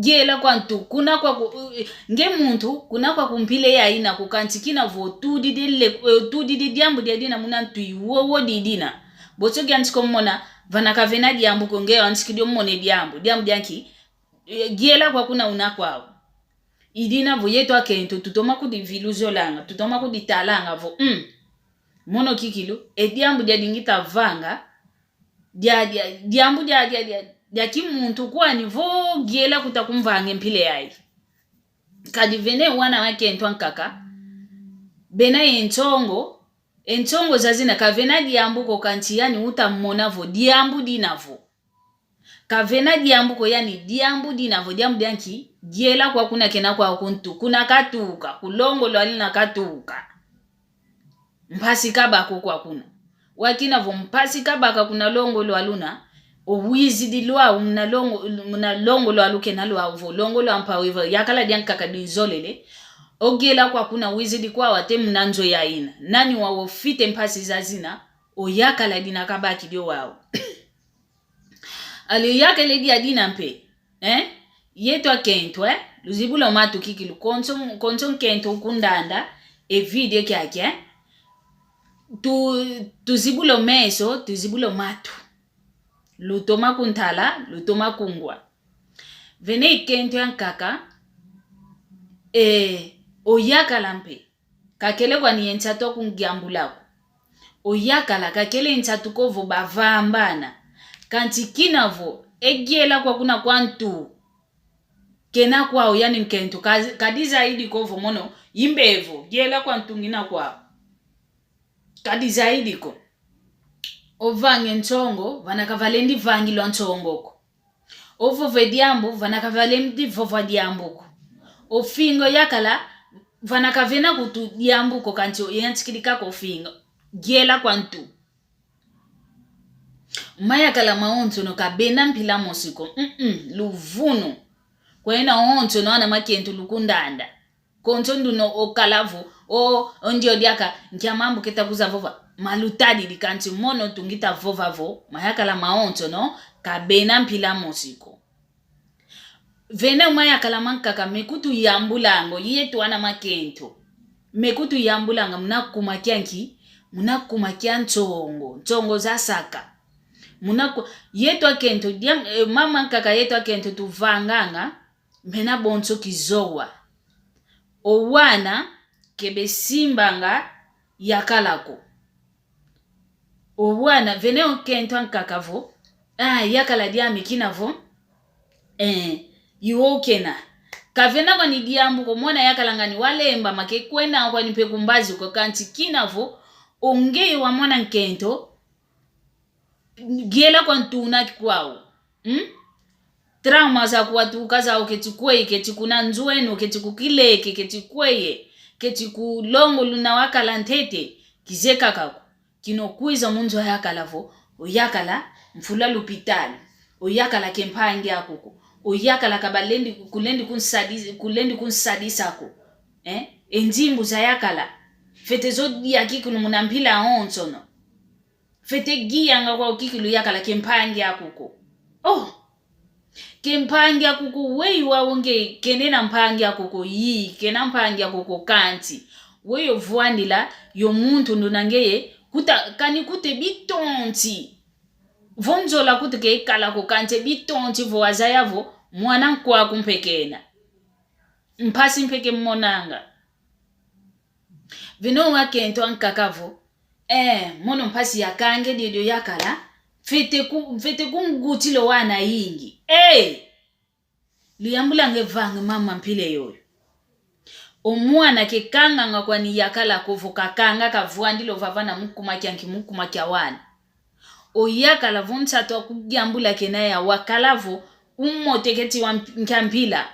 Giela kwa ntu, kuna kwa ku, nge muntu, kuna kwa ku mpila yayina ko kansi kina vo tudidi le, eh, tudidi diambu diadina muna ntu iwowo didina. Bonso kiantika omona, vana kavena diambu ko nge wantikidi omone diambu, diambu dia nki, eh, giela kwa kuna una kwau. Idina vo yeto akento, tutoma kudiviluzolanga, tutoma kuditalanga vo, mm. Mono kikilu, e diambu diadi ngita vanga, dia, dia, diambu dia, dia, dia, dia kimuntu kwani vo giela kuta kumvange mpila yayi. Kadi vene wana makento ankaka, bena ye nsongo, e nsongo zazina kavena diambu ko kansi yani uta mona vo diambu dina vo. Kavena diambu ko yani diambu dina vo, diambu dia nki, giela kwa kuna kena kwa kuntu, kuna katuka, ku longo lwaluna katuka. Mpasi kabaka kwa kuna. Wakina vo mpasi kabaka kuna longo lwaluna, o wizidi lwau muna longo, muna longo lwalu kena lwau vo, longo lwa mpau ivo, yakala diankaka dinzolele, o giela kwa kuna wizidi kwau ate muna nzo yayina. Nani wau ofite mpasi zazina, o yakala dina kabakidi o wau. Ali yakele diadina mpe, eh? Yeto akento, eh? Luzibula o matu kikilu, konso, konso nkento ukundanda, e video kiaki, eh? Tu, tuzibula o meso, tuzibula o matu. Lutoma kuntala, lutoma kungwa. Vene ikento yankaka, eh, o yakala mpe. Kakele kwani ye nsatu akungiambula ko. O yakala kakele nsatu ko vo bavambana. Kansi kina vo, e giela kwa kuna kwa ntu. Kena kwau yani nkento, ka, kadizaidi ko vo mono, imbevo, giela kwa ntu ngina kwau. Kadizaidi ko. Ovange nsongo, vana kavalendi vangilwa nsongo ko. Ovova e diambu, vana kavalendi vova diambu ko. Ofinga o yakala, vana kavena kutu diambu ko kansi yantikidi kaka ofinga. Giela kwa ntu. Mayakala mawonsono kabena mpila mosi ko. Mm-mm, luvunu. Kwena wonsono ana makento lukundanda. Konso nduna okala vo, o, o ndio diaka, nkia mambu keta kuza vova, malutadidi kansi mono tungita vova vo, mayakala mawonsono, kabena mpila mosi ko. Vene mayakala mankaka mekutu yambulanga o yeto ana makento. Mekutu yambulanga muna kuma kia nki, muna kuma kia nsongo, nsongo zasaka. Muna ku, yeto akento, dia, eh, mama nkaka yeto akento tuvanganga, mena bonso kizowa. O wana ke besimbanga yakala ko. O wana vene o kento ankaka vo, ah, yakala diame kina vo, eh, iwo kena. Kavena kwani diambu ko mwana yakala ngani walemba make kwena kwani mpe ku mbazi ko kansi kina vo, o ngeye wa mwana nkento, giela kwa ntu una kikwau. Hmm? Trauma za kuwatuka zau keti kweye, keti kuna nzo eno, keti ku Kileke, keti kweye, keti ku longo luna wakala ntete, kizekaka ko. Kina okwiza mu nzo yakala vo, o yakala mfula lupitalu, o yakala ke mpangi aku ko, o yakala kabalendi, kulendi kunsadis-, kulendi kunsadisa ko. Eh? E nzimbu za yakala. Fete zo dia kikilu muna mpila onsono. Fete giyanga kwau kikilu yakala ke mpangi aku ko. Oh! Ke mpangi aku ko, weyi wau nge kena mpangi aku ko, yi, kena mpangi aku ko kansi. Weyi ovwandila yo muntu nduna ngeye, kuta, kani kute bitonti. Vo nzola kutu ke ikala ko kansi bitonti vo wazaya vo, mwana nkwaku mpe kena. Mpasi mpe ke monanga. Vene o akento ankaka vo, eh, mono mpasi yakangedi dio yakala, Mfwete ku-, mfwete kungutila o wana ayingi. Eh! Luyambulanga e vanga e mambu ma mpila yoyo. O mwana ke kanganga kwani yakala ko vo kakanga kavwandila ovavana mu kuma kia nki, mu kuma kia wana. O yakala vo nsatu wa kuyambula kena ya wakala vo umote keti wa mp-, nkia mpila.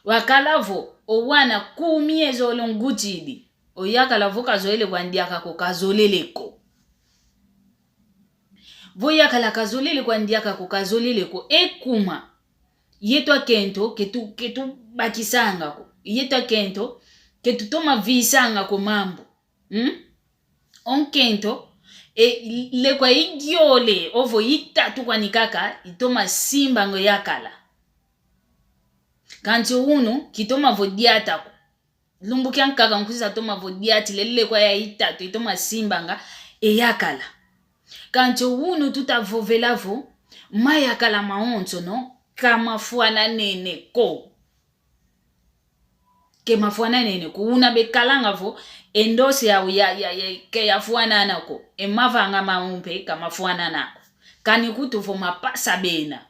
Wakala vo o wana kumi e zole ongutidi. O yakala vo kazolele kwani diaka ko, kazolele ko. Vo yakala kazolele kwani diaka ko, kazolele ko. E kuma. Yeto akento, ke tu-, ke tubakisanga ko. Yeto akento, ke tutoma visanga ko mambu. Hmm? O nkento, e, lekwa idiole, ovo itatu kwani kaka, itoma simbanga o yakala. Kansi o unu, kitoma vo diata ko. Lumbu kiankaka nkwiza toma vo diatila e lekwa ya itatu, itoma simbanga e yakala. Kansi o unu tuta vovela vo, mayakala mawonsono, ka mafwananene ko. Ke mafwananene ko, una bekalanga vo, e ndosi yau ya, ya, ya, ke yafwanana ko, e mavanga mau mpe ka mafwanana ko. Kani kutu vo mapasa bena,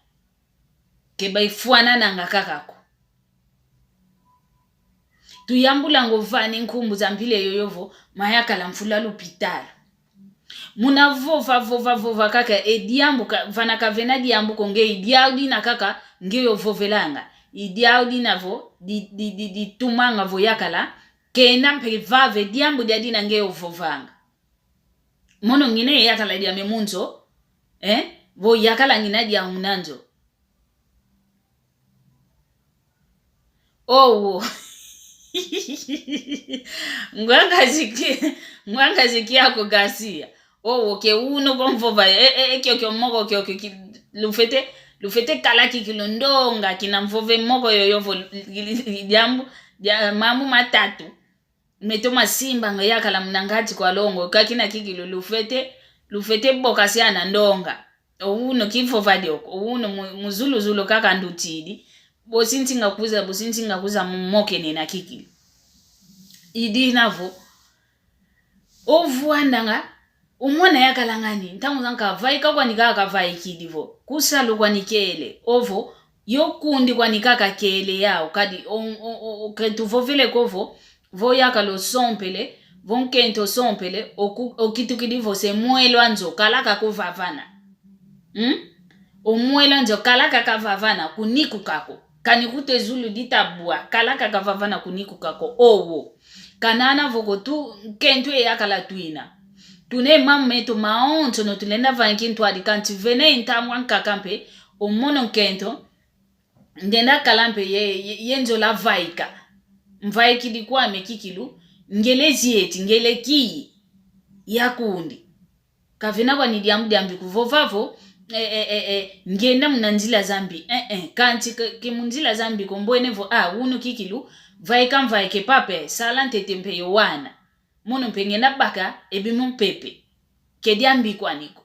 ke bafwanananga kaka ko. Tuyambulanga ovana e nkumbu za mpila yoyo vo, mayakala mfula lupitalu. Muna vova, vova, vova kaka, e diambu ka-, vana kavena diambu ko nge, i diau dina kaka, nge ovovelanga. I diau dina vo, di, di, di, ditumanga vo yakala, kena mpe vava e diambu dia dina nge ovovanga. Mono ngina e yakala diame mu nzo, eh? Vo yakala ngina diau muna nzo. Owo. Ngwangazi ki-, ngwangazi kiaku Garcia. Owo ke unu ko mvova, e, e, e, kiokio moko kiokio ki-, lufwete, lufwete kala kikilu ndonga kina mvova e moko yoyo vo li-, li-, li-, diambu, dia-, mambu matatu. Metoma simbanga yakala muna ngati kwa longo, ka kina kikilu lufwete, lufwete bokasiana ndonga. O unu kivova dioko, o unu mu-, mu zulu zulu kaka ndutidi. Bosi nsinga kuza, bosi nsinga kuza mu mokene na kikilu. I dina vo, ovwandanga, o mwana yakalanga ni, ntangu zankaka vaika kwani kaka kavaikidi vo. Ku salu kwani kele, ovo, yo kundi kwani kaka kele yau, kadi o, o, o, o, ke tuvovele ko vo, vo yakala osompele, vo nkento osompele, oku-, okitukidi vo se mwelo a nzo, kala kaka ovavana. Hmm? O mwelo a nzo, kala kaka ovavana, kunikuka ko. Kani kutu e zulu dita bwa, kala kaka ovavana kunikuka ko, owo. Kanana vo ko tu, nkento e yakala twina. Tuna e mambu meto mawonsono tulenda vana kintwadi kansi vena e ntangu ankaka mpe, o mono nkento, ngenda kala mpe ye, ye, ye nzola vaika. Mvaikidi kwame kikilu, ngele zieti, ngele kiyi, ya kundi. Kavena kwani diambu diambi ko vova vo, eh, eh, eh, eh, ngenda muna nzila zambi, eh, eh, kansi ke, ke mu nzila zambi ko mbwene vo, ah, unu kikilu, vaika mvaike pape, sala ntete mpe yo wana. Mono mpe ngenda baka, ebi mu mpepe. Ke diambi kwani ko.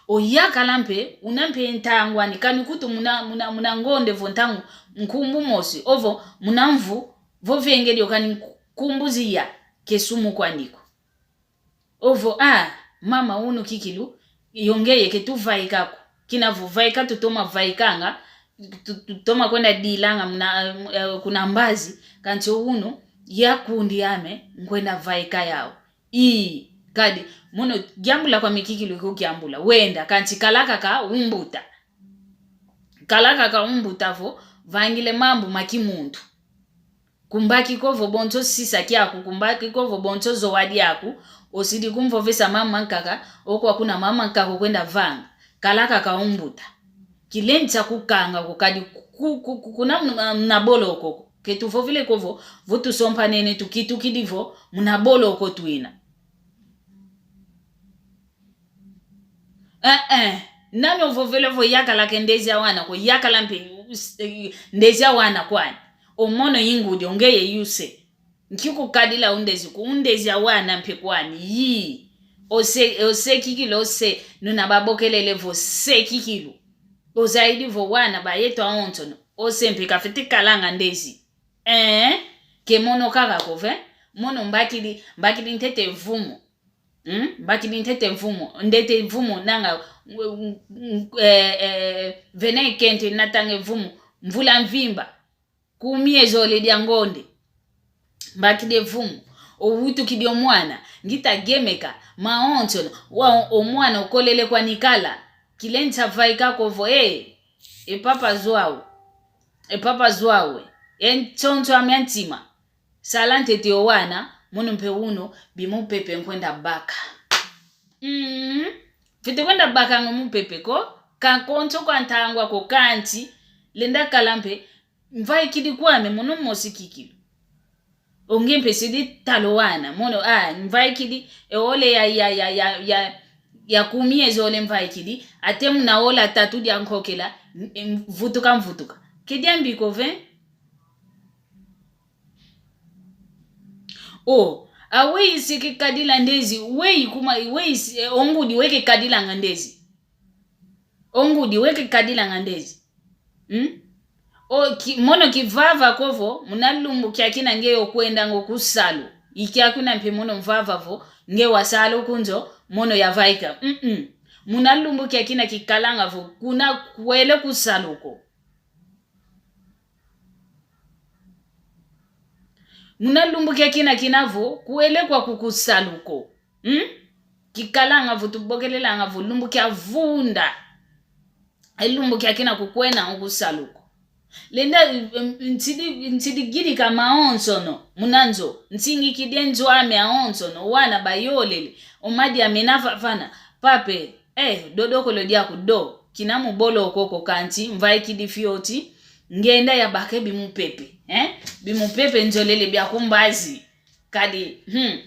O yakala mpe, una mpe ntangu ani, kani kutu muna, muna, muna ngonde vo ntangu, nkumbu mosi, ovo, muna mvu, vo vengedi o kani nku-, nkumbu ziya, ke sumu kwani ko. Ovo, ah, mama unu kikilu, yo ngeye ke tuvaika ko. Kina vo vaika tutoma vaikanga, tu-, tutoma kwenda dilanga muna, eh, kuna mbazi, kansi o unu, ya kundi ame, nkwenda vaika yau. Ii, kadi, mono, diambula kwame kikilu iko diambula, wenda, kansi kala kaka umbuta. Kala kaka umbuta vo, vangile mambu ma kimuntu. Kumbaki ko vo bonso sisa kiaku, kumbaki ko vo bonso zowa diaku, osidi kumvovesa mambu mankaka, o kwa kuna mambu mankaka okwenda vanga. Kala kaka umbuta. Kilendi sa kukanga ko kadi ku-, ku-, ku-, kuna muna, muna boloko ko. Ke tuvovele ko vo, vo tusompanene tukitukidi vo, muna boloko twina. Eh, eh. Nani ovovele vo yakala ke ndezi a wana ko, yakala mpe, eh, ndezi a wana kwani. O mono i ngudi, o ngeye yuse. Nki kukadila undezi ko, undezi a wana mpe kwani. Yii. Ose, ose kikilu, ose, nuna babokelele vo se kikilu. Ozaidi vo wana ba yeto awonsono. Ose mpe kafwete kalanga ndezi. Eh? Ke mono kaka ko ve? Mono mbakidi, mbakidi ntete vumu. Mm? Mbakidi ntete vumu, ndete vumu nanga, mm, mm, eh, eh, vene kento natange vumu, mvula mvimba. Kumi ye zole dia ngonde. Mbakidi vumu. Owutukidi o mwana. Ngita gemeka. Mawonso. Wa o mwana okolele kwani kala. Kilensa vaika ko vo, eh. E papa João. E papa João. E nsonso ame a ntima. Sala ntete o wana. Mono mpe uno. Bimupepe nkwenda baka. Mm. Fwete kwenda bakanga o mupepe ko, ka konso kwa ntangwa ko kansi, lenda kala mpe, mvaikidi kwame mono mosi kikilu. O nge mpe sidi tala o wana, mono, ah, mvaikidi, e ole ya, ya, ya, ya, ya, ya kumi ye zole mvaikidi, ate muna ola tatu dia nkokela, m-, m-, vutuka mvutuka. Ke diambi ko ve? O, aweyi si kikadila ndezi, weyi kuma, weyi si, eh, o ngudi we kikadilanga ndezi. O ngudi we kikadilanga ndezi. Hmm? O, ki, mono kivava ko vo, muna lumbu kiakina nge okwendanga ku salu. I kiakina mpe mono mvava vo, nge wa salu kunzo, mono yavaika. Mm-mm. Muna lumbu kiakina kikalanga vo, kuna kwele ku salu ko. Muna lumbu kiakina kina vo, kwele kwaku ku salu ko. Hmm? Kikalanga vo, tubokelelanga vo, lumbu kia vunda. E lumbu kiakina kukwena ku salu ko. Lenda, em, nsidi, nsidi gidika mawonsono, muna nzo, nsingikidi e nzo ame awonsono, wana bayolele, o madi ame navavana, pape, eh, dodokolo diaku do, kina mu boloko ko kansi, mvaikidi fioti, ngenda yabaka e bimupepe, eh? Bimupepe nzolele bia ku mbazi. Kadi, hmm,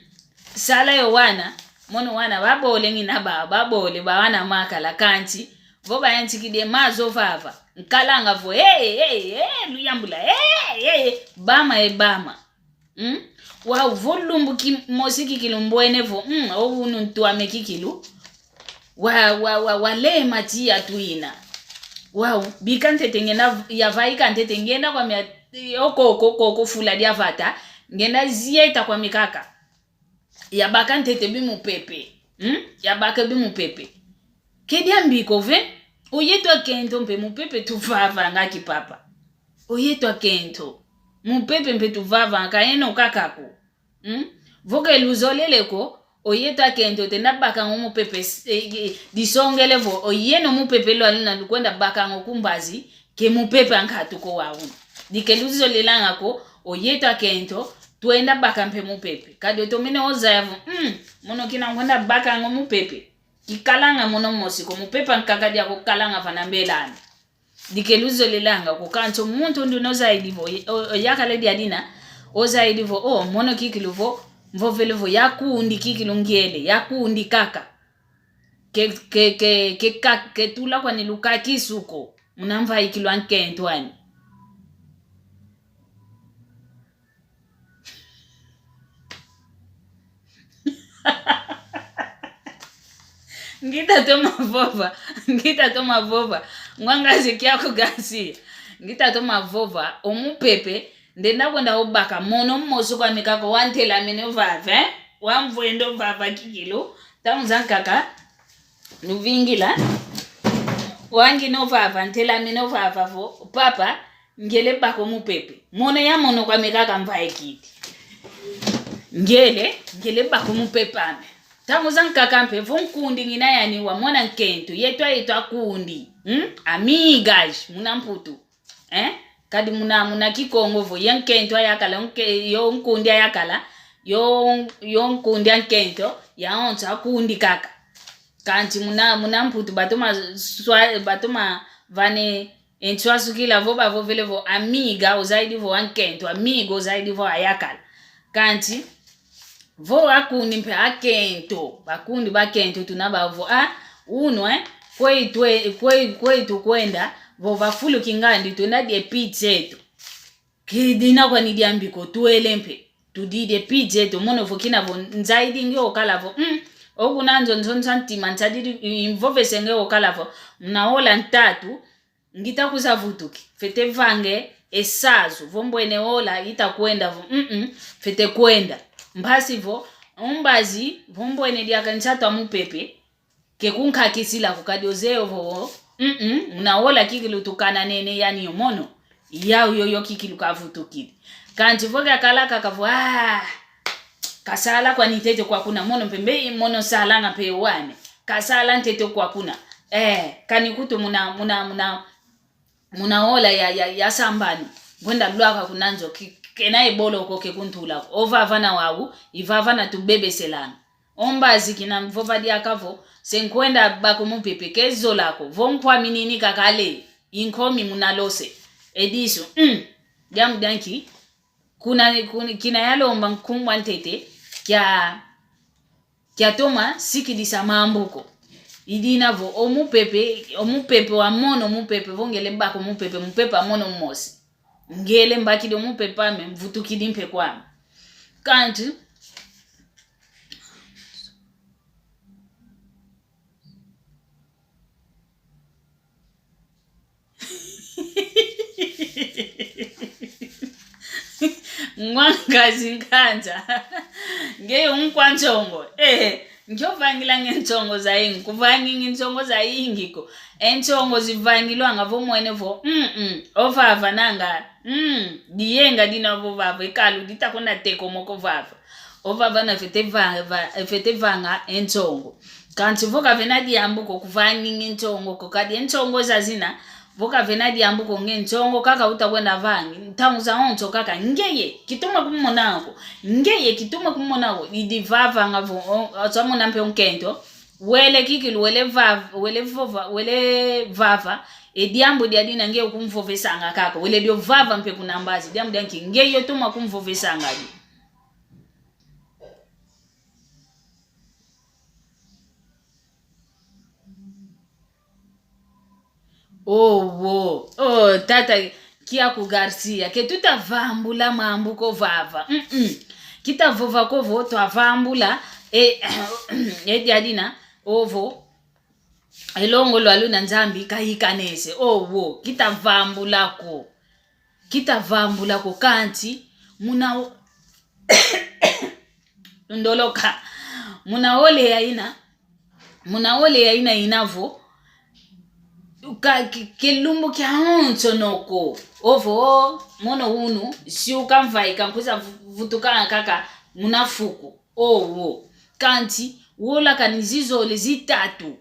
sala yo wana, mono wana babole ngina ba, babole ba wana makala kansi, vo bayantikidi e mazo vava, nkalanga vo, eh, eh, eh, luyambula, eh, eh, eh, bama, eh, bama. Hmm? Wau vo lumbu kimosi kikilu mbwene vo, hmm, o unu ntu ame kikilu. Wa, wa, wa, walema tiya twina. Wau, bika ntete ngenda, yavaika ntete ngenda kwame, oko, oko, oko, oko fula dia vata, ngenda zieta kwame kaka. Yabaka ntete bimupepe. Hmm? Yabaka bimupepe. Ke diambi ko ve, o yeto akento mpe mupepe tuvavanga ki papa. O yeto akento. Mupepe mpe tuvavanga, ka yeno kaka ko. Hmm? Vo ke luzolele ko, o yeto akento twenda bakanga o mupepe, eh, eh, disongele vo, o yeno mupepe lwaluna lukwenda bakanga o ku mbazi, ke mupepe a nkatu ko wau. Di ke luzolelanga ko, o yeto akento, twenda baka mpe mupepe. Kadi otomene ozaya vo, hmm, mono kina nkwenda bakanga o mupepe. Kikalanga mono mosi ko, mupepe a nkaka diaku kalanga vana mbelani. Di ke luzolelanga ko kansi o muntu undi una ozaidi vo, o, o yakala dia dina, ozaidi vo, o, mono kikilu vo, mvovele vo, yakundi kikilu ngele, yakundi kaka. Ke, ke, ke, ke ka, ke tula kwani lukakisu ko, muna mvaikilu a nkento ani. Ngita toma vova, ngita toma vova. Ngwangazi kiaku gasi. Ngita toma vova, o mupepe, ndenda kwenda obaka, mono mosi kwame kaka wantelamene ovava, eh? Wamvwende ovava kikilu, ntangu zankaka, nuvingila, wangina ovava, ntelamene ovava vo, papa, ngele baka o mupepe. Mono ya mono kwame kaka mvaikidi. Ngele, ngele baka o mupepe ame. Ntangu zankaka mpe, vo nkundi ngina yani wamona nkento, yeto a yeto akundi. Hmm? Amigas, muna Mputu. Eh? Kadi muna, muna Kikongo vo, ye nkento ayakala, nke-, yo nkundi ayakala, yo, yo nkundi a nkento, yawonso akundi kaka. Kansi muna, muna Mputu batoma swa-, batoma vana e nswasukila vo bavovele vo amiga, ozaidi vo ankento, amigo, ozaidi vo ayakala. Kansi, vo akundi mpe akento, bakundi bakento tuna bavo, ah, uno, eh, kweyi twe-, kweyi, kweyi tukwenda, vo vafuluki ngandi twenda dia e pizza eto. Ke dina kwani diambi ko, twele mpe. Tudidi e pizza eto, mono vo kina vo nzaidi nge okala vo, mm, okuna nzo nsonso a ntima nsadidi, i-, imvovese nge okala vo, muna ola ntatu, ngita kuza vutuki, fwete vanga e sazu, vo mbwene ola ita kwenda vo, mm-mm, fwete kwenda. Mpasi vo, Umbazi, vo mbwene diaka nsatu a mupepe, ke kunkakisila ko kadi ozeye ovo, mm, mm, muna ola kikilu tukana nene yani yo mono, yau yoyo kikilu kavutukidi. Kanti vo kiakala kaka vo, ah, kasala kwani ntete kwa kuna mono mpe mbe mono salanga mpe wane. Kasala ntete kwa kuna. Eh, kani kutu muna, muna, muna, muna ola ya, ya, ya sambanu. Ngwenda lwaka kuna nzo, ki-, kena e boloko ke kuntula ko. Ovava na wau, ivava na tubebeselanga. Ombazi kina mvova diaka vo, se nkwenda bako mupepe ke zola ko. Vo nkwaminini kaka ale, inkomi muna lose. Edisu, mm, diambu dia nki, kuna, kuna, kina yalomba nkumbu a ntete, kia, kiatoma sikidisa mambu ko. I dina vo, o mupepe, o mupepe wa mono, mupepe vo ngele bako mupepe, mupepe wa mono mosi. Ngele mbakidi o mupepe ame, mvutukidi mpe kwame. Kanti, ngwangazi nkanda. Ngeyo nkwa ntsongo. Eh, ngiovangilanga e ntsongo zayingi. Kuvangingi ntsongo zayingi ko. E ntsongo zivangilwanga vo mwene vo. Mm, mm. Ovava nanga. Mm. Diyenga dina vo vava. E kalu dita kuna teko moko vava. Ovava na fete va-, va-, fete vanga e ntsongo. Kanti vo kavena diambu ko kuvangingi ntsongo ko, kadi e ntsongo zazina, vo kavena diambu ko nge ntsongo kaka uta kwenda vangi, ntangu zawonso kaka, ngeye, kitoma kumona ko, ngeye, kitoma kumona ko, idi vavanga vo, o, o, samona mpe o nkento, wele kikilu, wele va-, wele vova, wele vava, e diambu dia dina nge ukumvovesanga kaka, wele dio vava mpe kuna mbazi, diambu dia nki, nge yo toma kumvovesanga di. Oh, wo. Oh, tata Kiaku Garcia. Ke tuta vambula mambu ko vava. Mm-mm. Kita vova ko vo, twa vambula. E, e dia dina. Ovo. E longo lwa luna Nzambi kayikanese. Oh, wo. Kita vambula ko. Kita vambula ko kanti. Muna o-, ndoloka. Muna ole ya ina. Muna ole ya ina ina vo. Ka, ke, ke lumbu kiawonso no ko. Ovo, mono unu, si ukamvaika nkwiza vu-, vutuka kaka muna fuku. Owo. Kanti, wola kani zizole zitatu.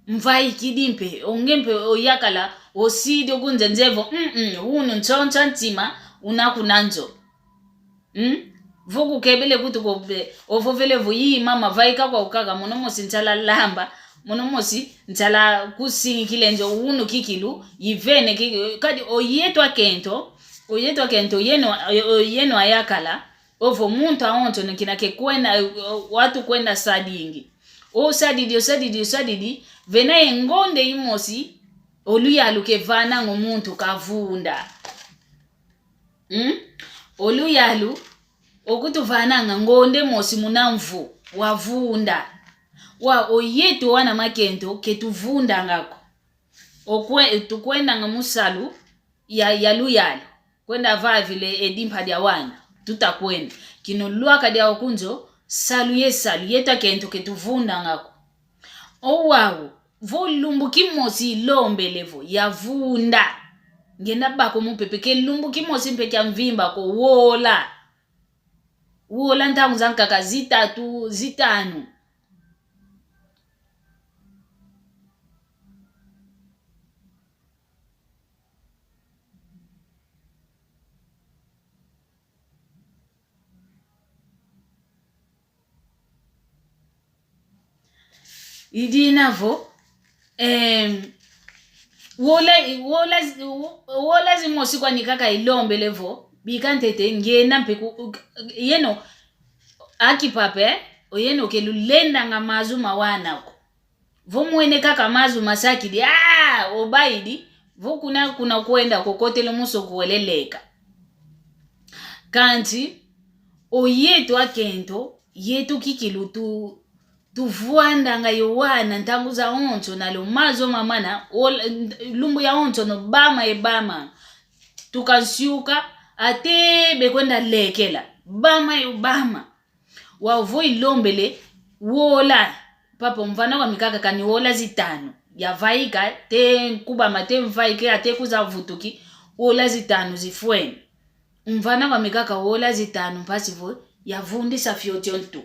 Mvaikidi mpe, o nge mpe oyakala, osidi okunzenze vo, mm, mm, unu ntsonso ntima, una kuna nzo. Mm? Vo kukebele kutu ko pe, ovovele vo, ii mama, vaika kwau kaka, mono mosi nsala lamba, mono mosi nsala kusingikila nzo, unu kikilu, ivene kikilu, kadi oyeto akento, oyeto akento, yeno, o-, oyeno ayakala, ovo muntu awonso no kina ke kwenda, o-, o-, watu kwenda sadingi. Osadidi, osadidi, osadidi, vena ye ngonde imosi, o luyalu kevananga o muntu kavunda. Mm? O luyalu, okutuvananga ngonde mosi muna mvu, wavunda. Wa oyeto wana makento, ketuvundanga ko. Okwe-, tukwendanga mu salu ya, ya luyalu. Kwenda vavila e dimpa dia wana. Tutakwenda. Kino lwaka dia oku nzo, salu ye salu, yeto akento ketuvundanga ko. Owau, vo lumbu kimosi ilombele vo, yavunda. Ngenda bako mupepe ke lumbu kimosi mpe kia mvimba ko wola. Wola ntangu zankaka zitatu, zitanu. I dina vo, em, wola, wola, wola zimosi kwani kaka ilombele vo, bika ntete, ngena mpe ku, yeno, aki papa, oyeno ke lulendanga mazu ma wana ko. Vo mwene kaka mazu masakidi, ah, obaidi, vo kuna, kuna kwenda kokotele muso kuwele leka. Kanti, oyeto akento, yeto kikilu tu, tuvwandanga yo wana ntangu zawonso nalo mazu mamana, ol-, lumbu yawonso no bama ye bama. Tukansiuka, ate bekwenda lekela, bama yo bama. Wau vo ilombele wola, papa, umvana kwami kaka kani wola zitanu. Yavaika, te nkubama, te mvaike, ate kuza vutuki, wola zitanu zifwene. Umvana kwami kaka wola zitanu mpasi vo yavundisa fioti o ntu.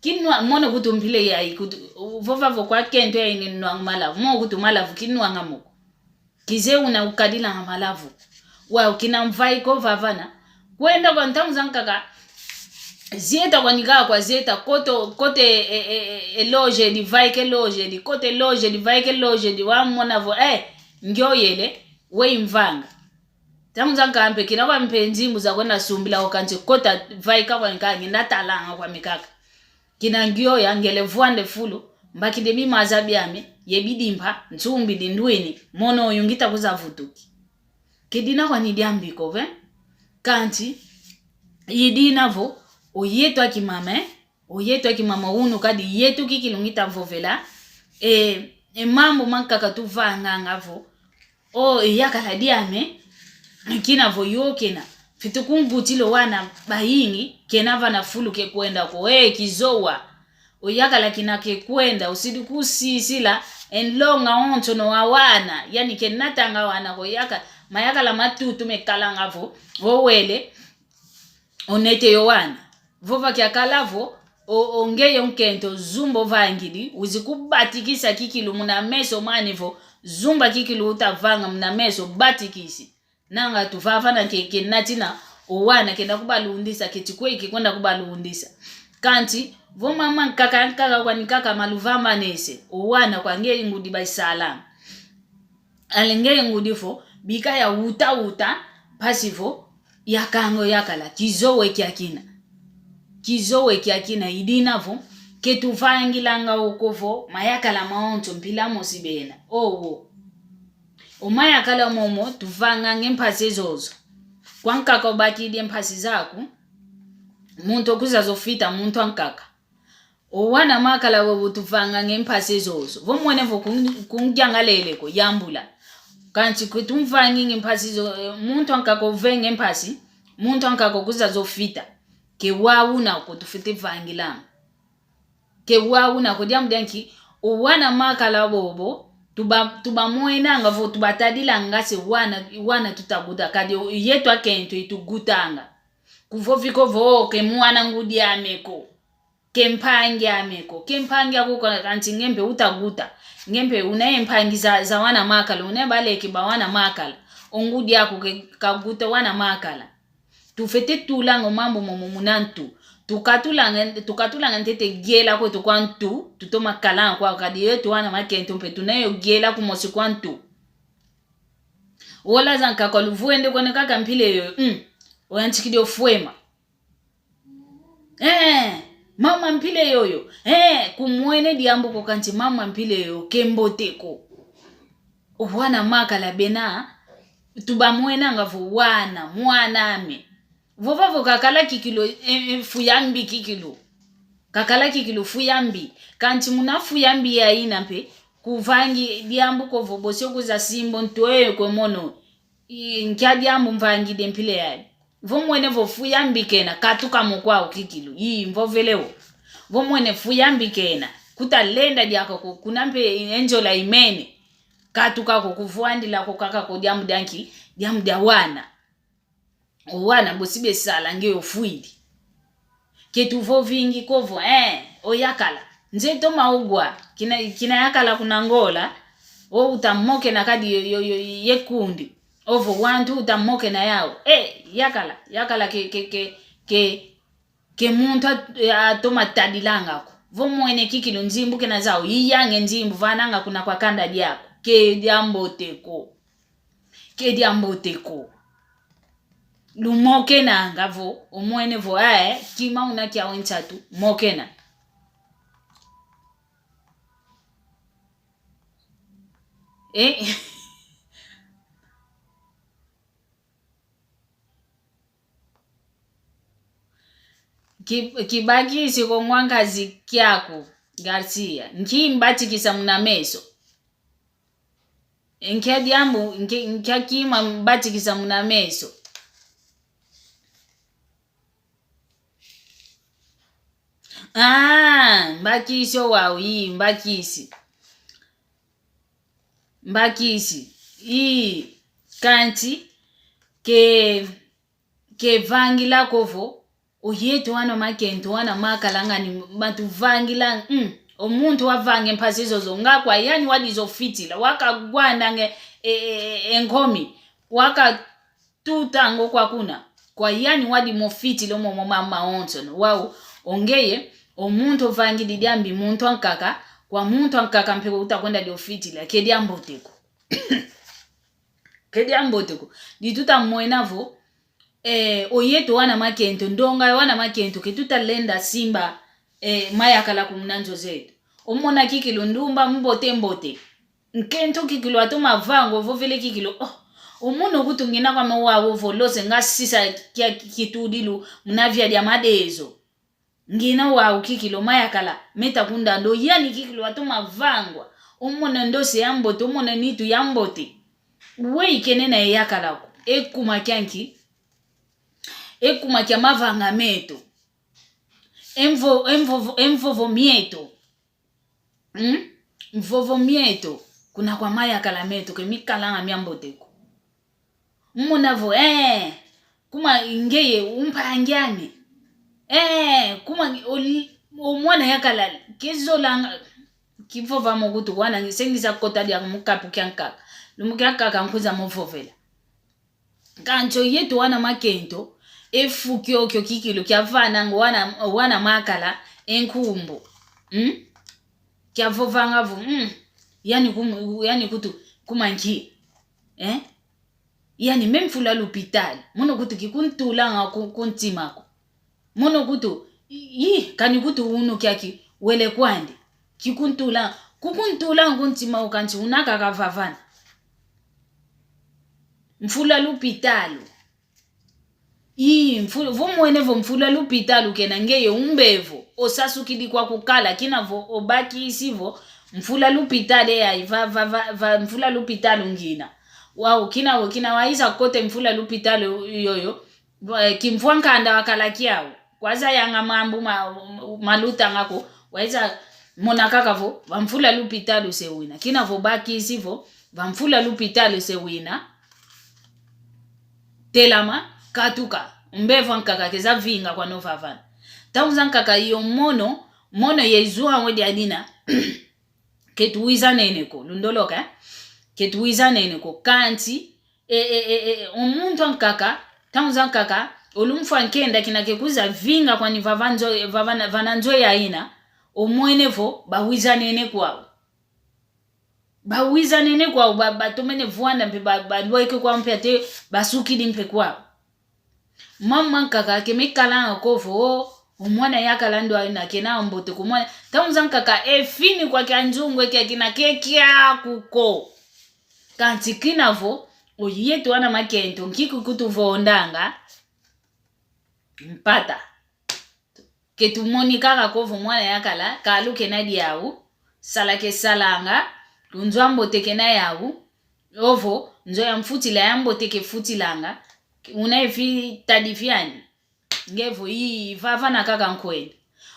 Kinwa, mono kutu mpila yayi, kutu, vova vo kwa kento yayi ni nwanga malavu. Mono kutu malavu, kinwanga mo ko. Kizeye una ukadilanga malavu. Wau kina mvaika ovavana. Kwenda kwa ntangu zankaka, zieta kwani kaka kwa zieta, kota o, kota e, e, e, e loja edi, vaika e loja edi, kota e loja edi, vaika e loja edi, wamona vo, eh, ngioyele, weyi mvanga. Ntangu zankaka mpe kina kwami mpe nzimbu za kwenda sumbila ko, kansi kota vaika kwani kaka, ngenda talanga kwami kaka. Kina ngioya, ngele vwanda e fulu, mbakidi bimaza biame, ye bidimpa, nsumbidi ndwini, mono oyu ngita kuza vutuki. Kedina kwani diambu ko ve. Kansi, idina vo, o yetu a kimama, eh? O yetu a kimama unu kadi yetu kikilu ngita vovela. E, e mambu mankaka tuvanganga vo, o, e yakala diame, kina vo yo kena. Fiti kumbutila o wana bayingi, kena vana fulu ke kwenda ko, e, kizowa. O yakala kina ke kwenda, usidi kusisila, e nlonga onso no wa wana, yani ke natanga wana ko yaka, mayakala matutu mekalanga vo, o wele, o nete yo wana. Vova kiakala vo, o, o ngeye o nkento zumba ovangidi, wizi kubatikisa kikilu muna meso mani vo, zumba kikilu utavanga muna meso, batikisi. Nanga tuvavana ke, ke natina, o wana kenda kubalundisa, ke tikweyi ke kwenda kubalundisa. Kansi, vo mama nkaka, nkaka kwani kaka maluva manese, o wana kwa ngeye ngudi baisala. Ale ngeye ngudi vo, bika ya uta uta, mpasi vo, yakanga o yakala, kizowe kiakina. Kizowe kiakina, idina vo, ke tuvangilanga o ko vo, mayakala maonso, mpila mosi bena. Owo. O mayakala momo, tuvanganga e mpasi zozo. Kwa nkaka obakidi e mpasi zaku, muntu okuza zo fita, muntu ankaka. O wana makala wowo tuvanganga e mpasi zozo. Vo mwene vo kung-, kungiangalele ko, yambula. Kansi kwe tumvangingi e mpasi zo, eh, muntu ankaka ovenga e mpasi, muntu ankaka okuza zo fita. Ke wau una ko tufwete vangilanga. Ke wau una ko diambu dianki, o wana makala bobo, tuba, tubamwenanga vo, tubatadilanga se wana, wana tutaguta, kadi o, yetu akento itugutanga. Kuvovi ko vo, ke mwana ngudi ame ko. Ke mpangi ame ko. Ke mpangi aku ko, kansi nge mpe utaguta. Nge mpe unaye mpangi za, za wana makala, unaye baleke ba wana makala. O ngudi aku ke kaguta wana makala. Tufwete tulanga o mambu momo muna ntu. Tukatulanga, tukatulanga ntete giela kwetu kwa ntu, tutoma kalanga kwa kadi yetu wana makento mpe tunayo giela kumosi kwa ntu. Wola zankaka luvwende kwani kaka mpila yoyo, mm, oyantikidi ofwema. Eh, mama mpila yoyo. Eh, kumwene diambu ko kansi mama mpila yoyo, ke mbote ko. O wana makala bena, tubamwenanga vo wana, mwana ame. Vova vo kakala kikilu, e, e, fu ya mbi kikilu. Kakala kikilu fu ya mbi. Kansi muna fu ya mbi yayina mpe, kuvangi diambu ko vo bosi okuza simba o ntu e kwe mono. I, nkia diambu mvangidi e mpila yayi. Vo mwene vo fu ya mbi kena, katuka mo kwau kikilu. I, mvovele wo. Vo mwene fu ya mbi kena, kutalenda diaka ko, kuna mpe e nzola imene. Katuka ko, kuvwandila ko kaka ko diambu dianki, diambu dia wana. O wana bosi besala nge ofwidi. Ke tuvovingi ko vo, eh, o yakala. Nze toma ogwa, kina, kina yakala kuna Angola, o uta mokena kadi yo, yo, yo, ye kundi. Ovo wantu uta mokena yau. Eh, yakala, yakala ke, ke, ke, ke, ke muntu at-, atoma tadilanga ko. Vo mwene kikilu nzimbu kena zau, iyange nzimbu, vananga kuna kwa kanda diaku. Ke diambote ko. Ke diambote ko. Lumokenanga vo, omwene vo, eh, kima una kiau e nsatu, mokena. Eh? Ki-, kibakisi ko ngwankazi kiaku, Garcia. Nki mbatikisa muna meso? Nkia diambu, nki-, nkia kima mbatikisa muna meso? Ah, mbakisi owau, ii, mbakisi. Mbakisi, ii, kansi, ke, kevangila ko vo, oyeto wana makento wana makala ngani matuvangila, mm, o muntu wavanga e mpasi zozo, nga kwa yani wadi zo fitila, wakagwandanga e, e, e, e nkomi, waka tuta ngo kwa kuna. Kwa yani wadi mofitila omo mo ma, mawonsono. Wau, ongeye, o muntu ovangidi diambi muntu ankaka, kwa muntu ankaka mpe ko utakwenda dio fitila, ke diambote ko. Ke diambote ko. Di tutamwena vo, eh, oyeto wana makento, ndonga wana makento, ke tutalenda simba, eh, mayakala ko muna nzo zeto. Omona kikilu ndumba mbote mbote. Nkento kikilu atoma vangwa, ovovele kikilu, oh, omono kutu ngina kwame wau vo lose nga sisa kia kitudilu muna via dia madezo. Ngina wau kikilu mayakala meta kundanda, yani kikilu atoma vangwa. Omona ndose ya mbote, omona nitu ya mbote. Weyi kena na eyakala ko. Ekuma kia nki? Ekuma kia mavanga meto. Emvo-, emvovo-, emvovo mieto. Mm? Mvovo mieto, kuna kwa mayakala meto, ke mikalanga miambote ko. Muna vo, eh, kuma ngeye umpangi ame. Eh, kuma oli-, o mwana yakala, ke zolanga, kivova mo kutu wana, ngi-, se ngiza kota dia mu kapu kiankaka. Lumbu kiankaka nkwiza muvovela. Kansi oyeto wana makento, e fu kiokio kikilu kiavananga wana, wana makala e nkumbu. Mm? Kiavovanga vo, mm, yani kum-, yani kutu kuma nki. Eh? Yani me mfula lupitali. Mono kutu kikuntulanga ku, ku ntima ko. Mono kutu, i, i, kani kutu unu kiaki wele kwandi. Kikuntula, kukuntula ku ntima ko kansi una kaka vavana. Mfula lupitalu. I, mfu-, vo mwene vo mfula lupitalu kena ngeye umbevo. Osasukidi kwa kukala, kina vo obakisi vo mfula lupitalu eya, va, va, va, va mfula lupitalu ngina. Wau, kina vo, kina waiza kote mfula lupitalu yoyo. Kimvwa nkanda wakala kiau. Kwazayanga mambu ma, malutanga ko. Waiza mona kaka vo, va mfula lupitalu se wina. Kina vo bakisi vo, va mfula lupitalu se wina. Telama, katuka. Mbevo ankaka keza vinga kwano vavana. Ntangu zankaka iyo mono, mono yezwa wodi adina. Ke tuwizanene ko. Lundoloka, eh? Ke tuwizanene ko. Kansi, e, e, e, e, o muntu ankaka, ntangu zankaka, o lumfwa nkenda kina kekuza vinga kwani vava nzo, vava na, vana nzo ya ina, omwene vo, bawizanene kwau. Bawizanene kwau, ba, batomene vwanda mpe, ba, balweke kwau mpe ate, basukidi mpe kwau. Mama nkaka ke mekalanga ko vo, o mwana yakala ndo aina kena mbote ko mwana. Ntangu zankaka e finikwa kia nzungu kia kina ke kiaku ko. Kansi kina vo, oyeto wana makento, nki kutuvondanga. Mpata. Ke tumoni kaka ko vo mwana yakala, kalu kena diau, sala kesalanga, nzo ambote kena yau, ovo, nzo ya mfutila ya mbote kefutilanga, una efi tadi fiani. Nge vo ii, vavana kaka nkwenda.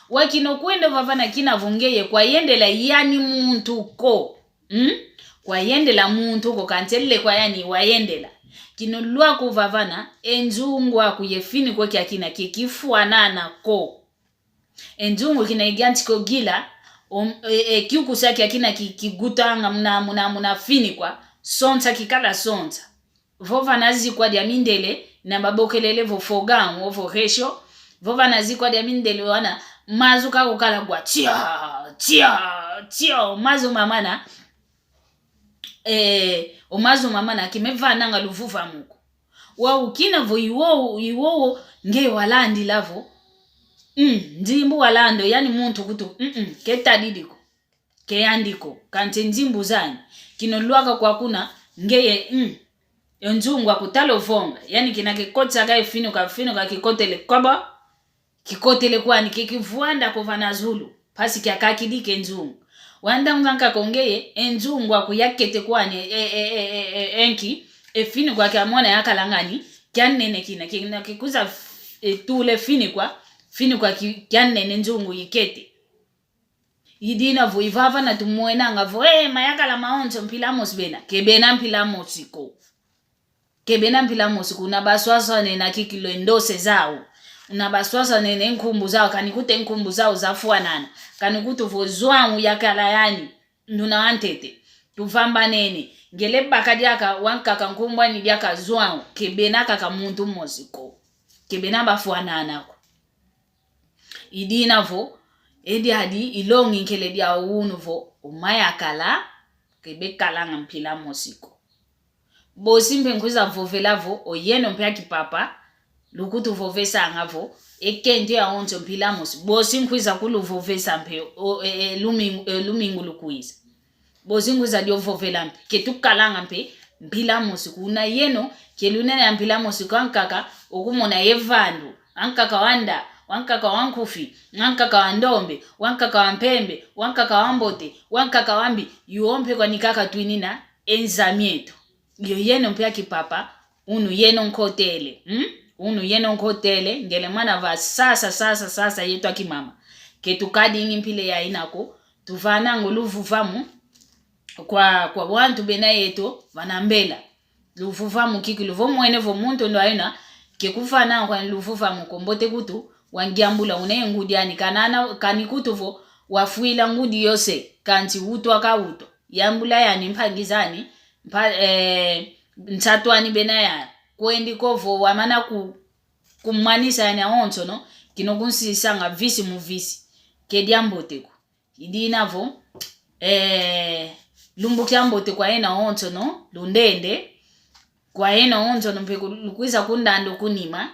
Wa kina okwenda vavana kina vo ngeye kwayendela yani muntu ko. Mm? Kwayendela muntu ko, kansi ele kwa yani wayendela. Kina olwaka ovavana, e nzungu aku ye finikwa kia kina ke kifwanana ko. E nzungu kina iganti ko gila, om-, e, e, kiukusa kia kina ki, kigutanga muna, muna, muna finikwa, sonsa kikala sonsa. Vova na zikwa dia mindele, na babokelele vo fogamu, ovo resho. Vova na zikwa dia mindele wana, mazu kakukala gwa, tia, tia, tia, mazu mamana, eh, o mazu mamana, ke mevananga luvuvamu ko. Wau kina vo iwowo, iwowo, nge walandila vo. Mm, nzimbu walando, yani muntu kutu, mm, mm, ketadidi ko. Ke yandi ko, kansi nzimbu zani. Kina olwaka kwa kuna, ngeye, mm. Yo nzungu aku tala ovonga. Yani kina kekotisa ka efinuka, finuka kikotele kobo. Kikotele kwani ke kivwanda ko vana zulu. Mpasi kiakakidi ke nzungu. Wau ntangu zankaka ongeye, e nzungu aku yakete kwani, e, e, enki, efinikwa kia mwana yakala ngani, kianene kina, kina kikuza, e, tule finikwa, Fini kwa ki-, kianene nzungu ikete. Idina vo ivava na tumwenanga vo, eh, mayakala mawonso mpila mosi bena. Ke bena mpila mosi ko. Ke bena mpila mosi ko, una baswaswanena kikilu e ndose zau. Una baswaswanena e nkumbu zau, kani kutu e nkumbu zau zafwanana. Kani kutu vo João yakala yani, nduna wantete. Tuvambanene, ngele baka diaka wankaka nkumbu ani diaka João, ke bena kaka muntu mosi ko. Ke bena bafwanana ko. Idina vo, edi adi ilongi nkele dia unu vo, o mayakala, ke bekalanga mpila mosi ko. Bosi mpe nkwiza vovela vo, o yeno mpe a kipapa, lukutuvovesanga vo, e kento yawonso mpila mosi. Bosi nkwiza kuluvovesa mpe, o, e, e, lumingu, e, lumingu lukwiza. Bosi nkwiza dio vovela mpe, ke tukalanga mpe mpila mosi ko. Una yeno, ke lunene ya mpila mosi ko, ankaka, okumona ye vandu, ankaka wa nda, wankaka wa nkufi, wankaka wa ndombe, wankaka wa mpembe, wankaka wa mbote, wankaka wa mbi, yuo mpe kwani kaka twinina e nza mieto. Yo yeno mpe a kipapa, unu yeno nkotele, hmm? Unu yeno nkotele, ngele mwana va sasa, sasa, sasa yeto a kimama. Ke tukadingi mpila yayina ko, tuvananga o luvuvamu kwa, kwa wantu bena yeto vana mbela. Luvuvamu kikilu vo mwene vo muntu ndo ayina, ke kuvana kwani luvuvamu ko, mbote kutu, wangiambula una e ngudi ani, kanana, kani kutu vo, wafwila ngudi yose, kanti utwa ka utwa. Yambula yani mpangi zani, mpa, eh, nsatu ani bena ya, kwendi ko vo wamana ku, kumanisa yani awonsono, kina kunsisanga visi mu visi. Ke diambote ko. Idina vo, eh, lumbu kiambote kwa yeno awonsono, lundende, kwa yeno awonsono mpe ku-, lukwiza kundanda o kunima,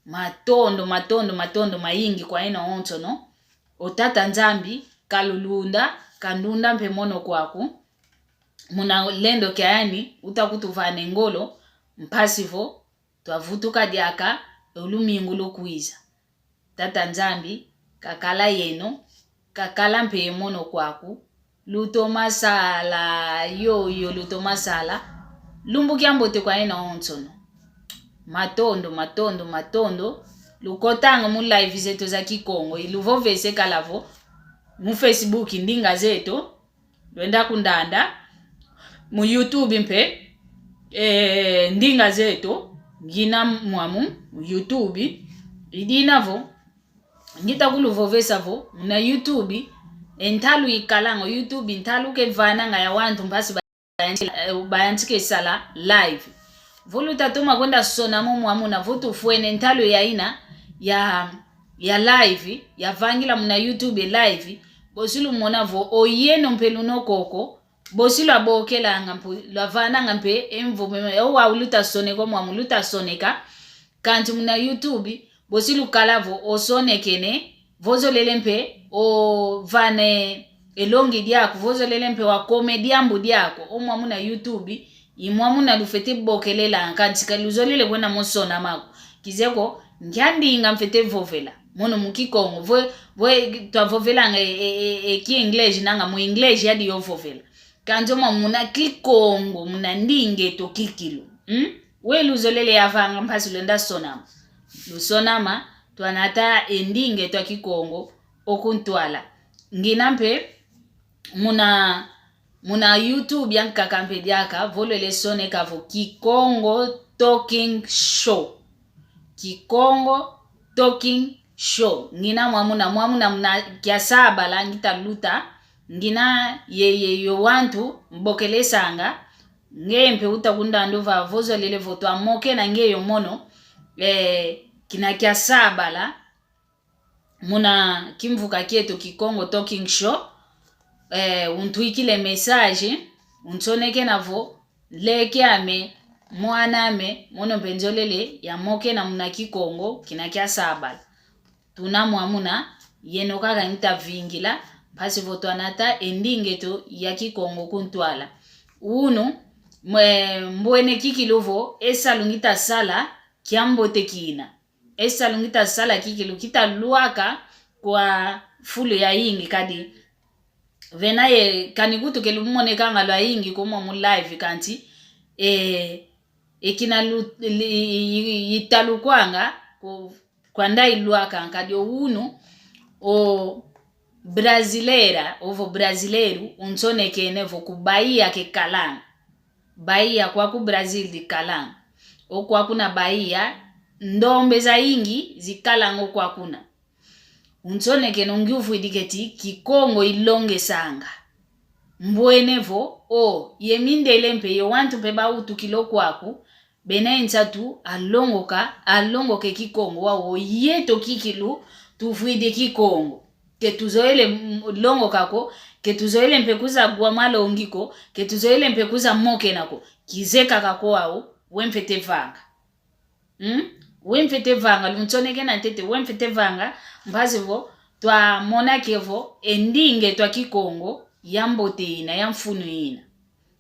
matondo, matondo, matondo mayingi kwa yeno awonsono, o Tata Nzambi, kalulunda, kandunda mpe mono kwaku, muna lendo kia yani, uta kutuvana e ngolo, mpasi vo, twavutuka diaka, o lumingu lukwiza. Tata Nzambi, kakala yeno, kakala mpe ye mono kwaku, lutoma sala, yoyo lutoma sala, lumbu kiambote kwa yeno awonsono. Matondo, matondo, matondo, lukotanga mu live zeto za Kikongo, iluvovese kala vo, mu Facebook, ndinga zeto, lwenda kundanda, mu YouTube mpe, eh, ndinga zeto, ngina mwamu, mu YouTube, idina vo, ngita kuluvovesa vo, muna YouTube, e ntalu ikalanga, YouTube ntalu ke vananga ya wantu mpasi bayantika, eh, bayantika e sala live. Vo luta toma kwenda sonamo mwamuna, vo tufwene ntalu yayina, ya, ya live, ya vangila muna YouTube live, bosi lumona vo, o yeno mpe luna koko, bosi lwabokelanga mpe, lwavananga mpe, e mvo meme, o wau luta soneka, o mwamu luta soneka, kanti muna YouTube, bosi lukala vo osonekene, vo ozolele mpe ovana e longi diaku, vo ozolele mpe wakoma e diambu diaku, o mwamu muna YouTube, i mwamu muna lufwete bokelela, kansi ka luzolele kwenda mo sonama ko. Kizeye ko, nkia ndinga mfwete vovela. Mono mu Kikongo, vo, vo twavovelanga e, e, e, e ki English nanga mu English yadi yo vovela. Kansi o mwamu muna Kikongo, muna ndinga eto kikilu. Hmm? We luzolele yavanga mpasi lwenda sonama. Lusonama, twanata e ndinga eto a Kikongo, o kuntwala. Ngina mpe, muna, muna YouTube yankaka mpe diaka, vo lwele soneka vo Kikongo Talking Show. Kikongo Talking Show. Ngina mwamuna, mwamuna muna kiasabala, ngita luta, ngina ye, ye, yo wantu, mbokelesanga, nge mpe uta kundanda vava, vo ozolele vo twamokena nge yo mono, eh, kina kiasabala, muna kimvuka kieto Kikongo Talking Show, eh, untwikile message, unsonekena vo, leki ame, mwana ame, mono mpe nzolele yamokena muna Kikongo, kina kiasabala. Tuna mwamuna, yeno kaka ngita vingila, mpasi vo twanata e ndinga eto ya Kikongo kuntwala. Unu, mwe, mbwene kikilu vo, e salu ngita sala, kiambote kina. E salu ngita sala kikilu, kita lwaka kwa fulu yayingi kadi. Vena ye, kani kutu ke lumonekanga lwayingi ko mwamu live kansi, e, e kina lu, li, i, i, italukwanga ku, kwanda ilwaka, nkadi o unu, o brasileira, ovo brasileiro, unsonekene vo ku Bahia kekalanga. Bahia kwaku Brazil dikalanga. O kwaku na Bahia, ndombe zayingi zikalanga o kwaku na. Unsonekene, ungiuvwidi keti Kikongo ilongesanga. Mbwene vo, o, ye mindele mpe, ye wantu mpe bawutukila o kwaku, bena e nsatu alongoka, alongoke Kikongo, wau o yeto kikilu tuvwidi Kikongo. Ke tuzoele m-, longoka ko, ke tuzoele mpe kwiza wa malongi ko, ke tuzoele mpe kwiza mokena ko. Kize kaka ko wau, we mfwete vanga. Hmm? We mfwete vanga, lunsonekena ntete, we mfwete vanga, mpasi vo twamona ke vo e ndinga twa Kikongo ya mbote ina, ya mfunu ina.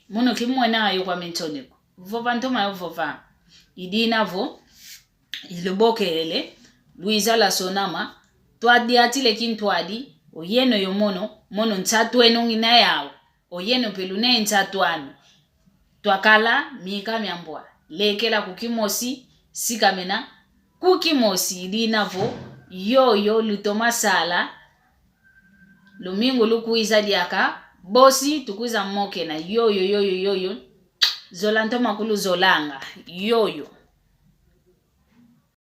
Mono kimwena yo kwame nsoneko. Vova ntoma yo vova. I dina vo, ilubokele, lwiza lwasonama, twadiatile kintwadi, o yeno yo mono, mono nsatu eno ngina yau, o yeno mpe luna e nsatu anu. Twakala mika mia mbwa. Lekela ku kimosi, sikamena ku kimosi, i dina vo, yoyo lutoma sala, lumingu lukwiza diaka, bosi tukwiza mokena, yoyo, yoyo, yoyo, zola ntoma kuluzolanga, yoyo.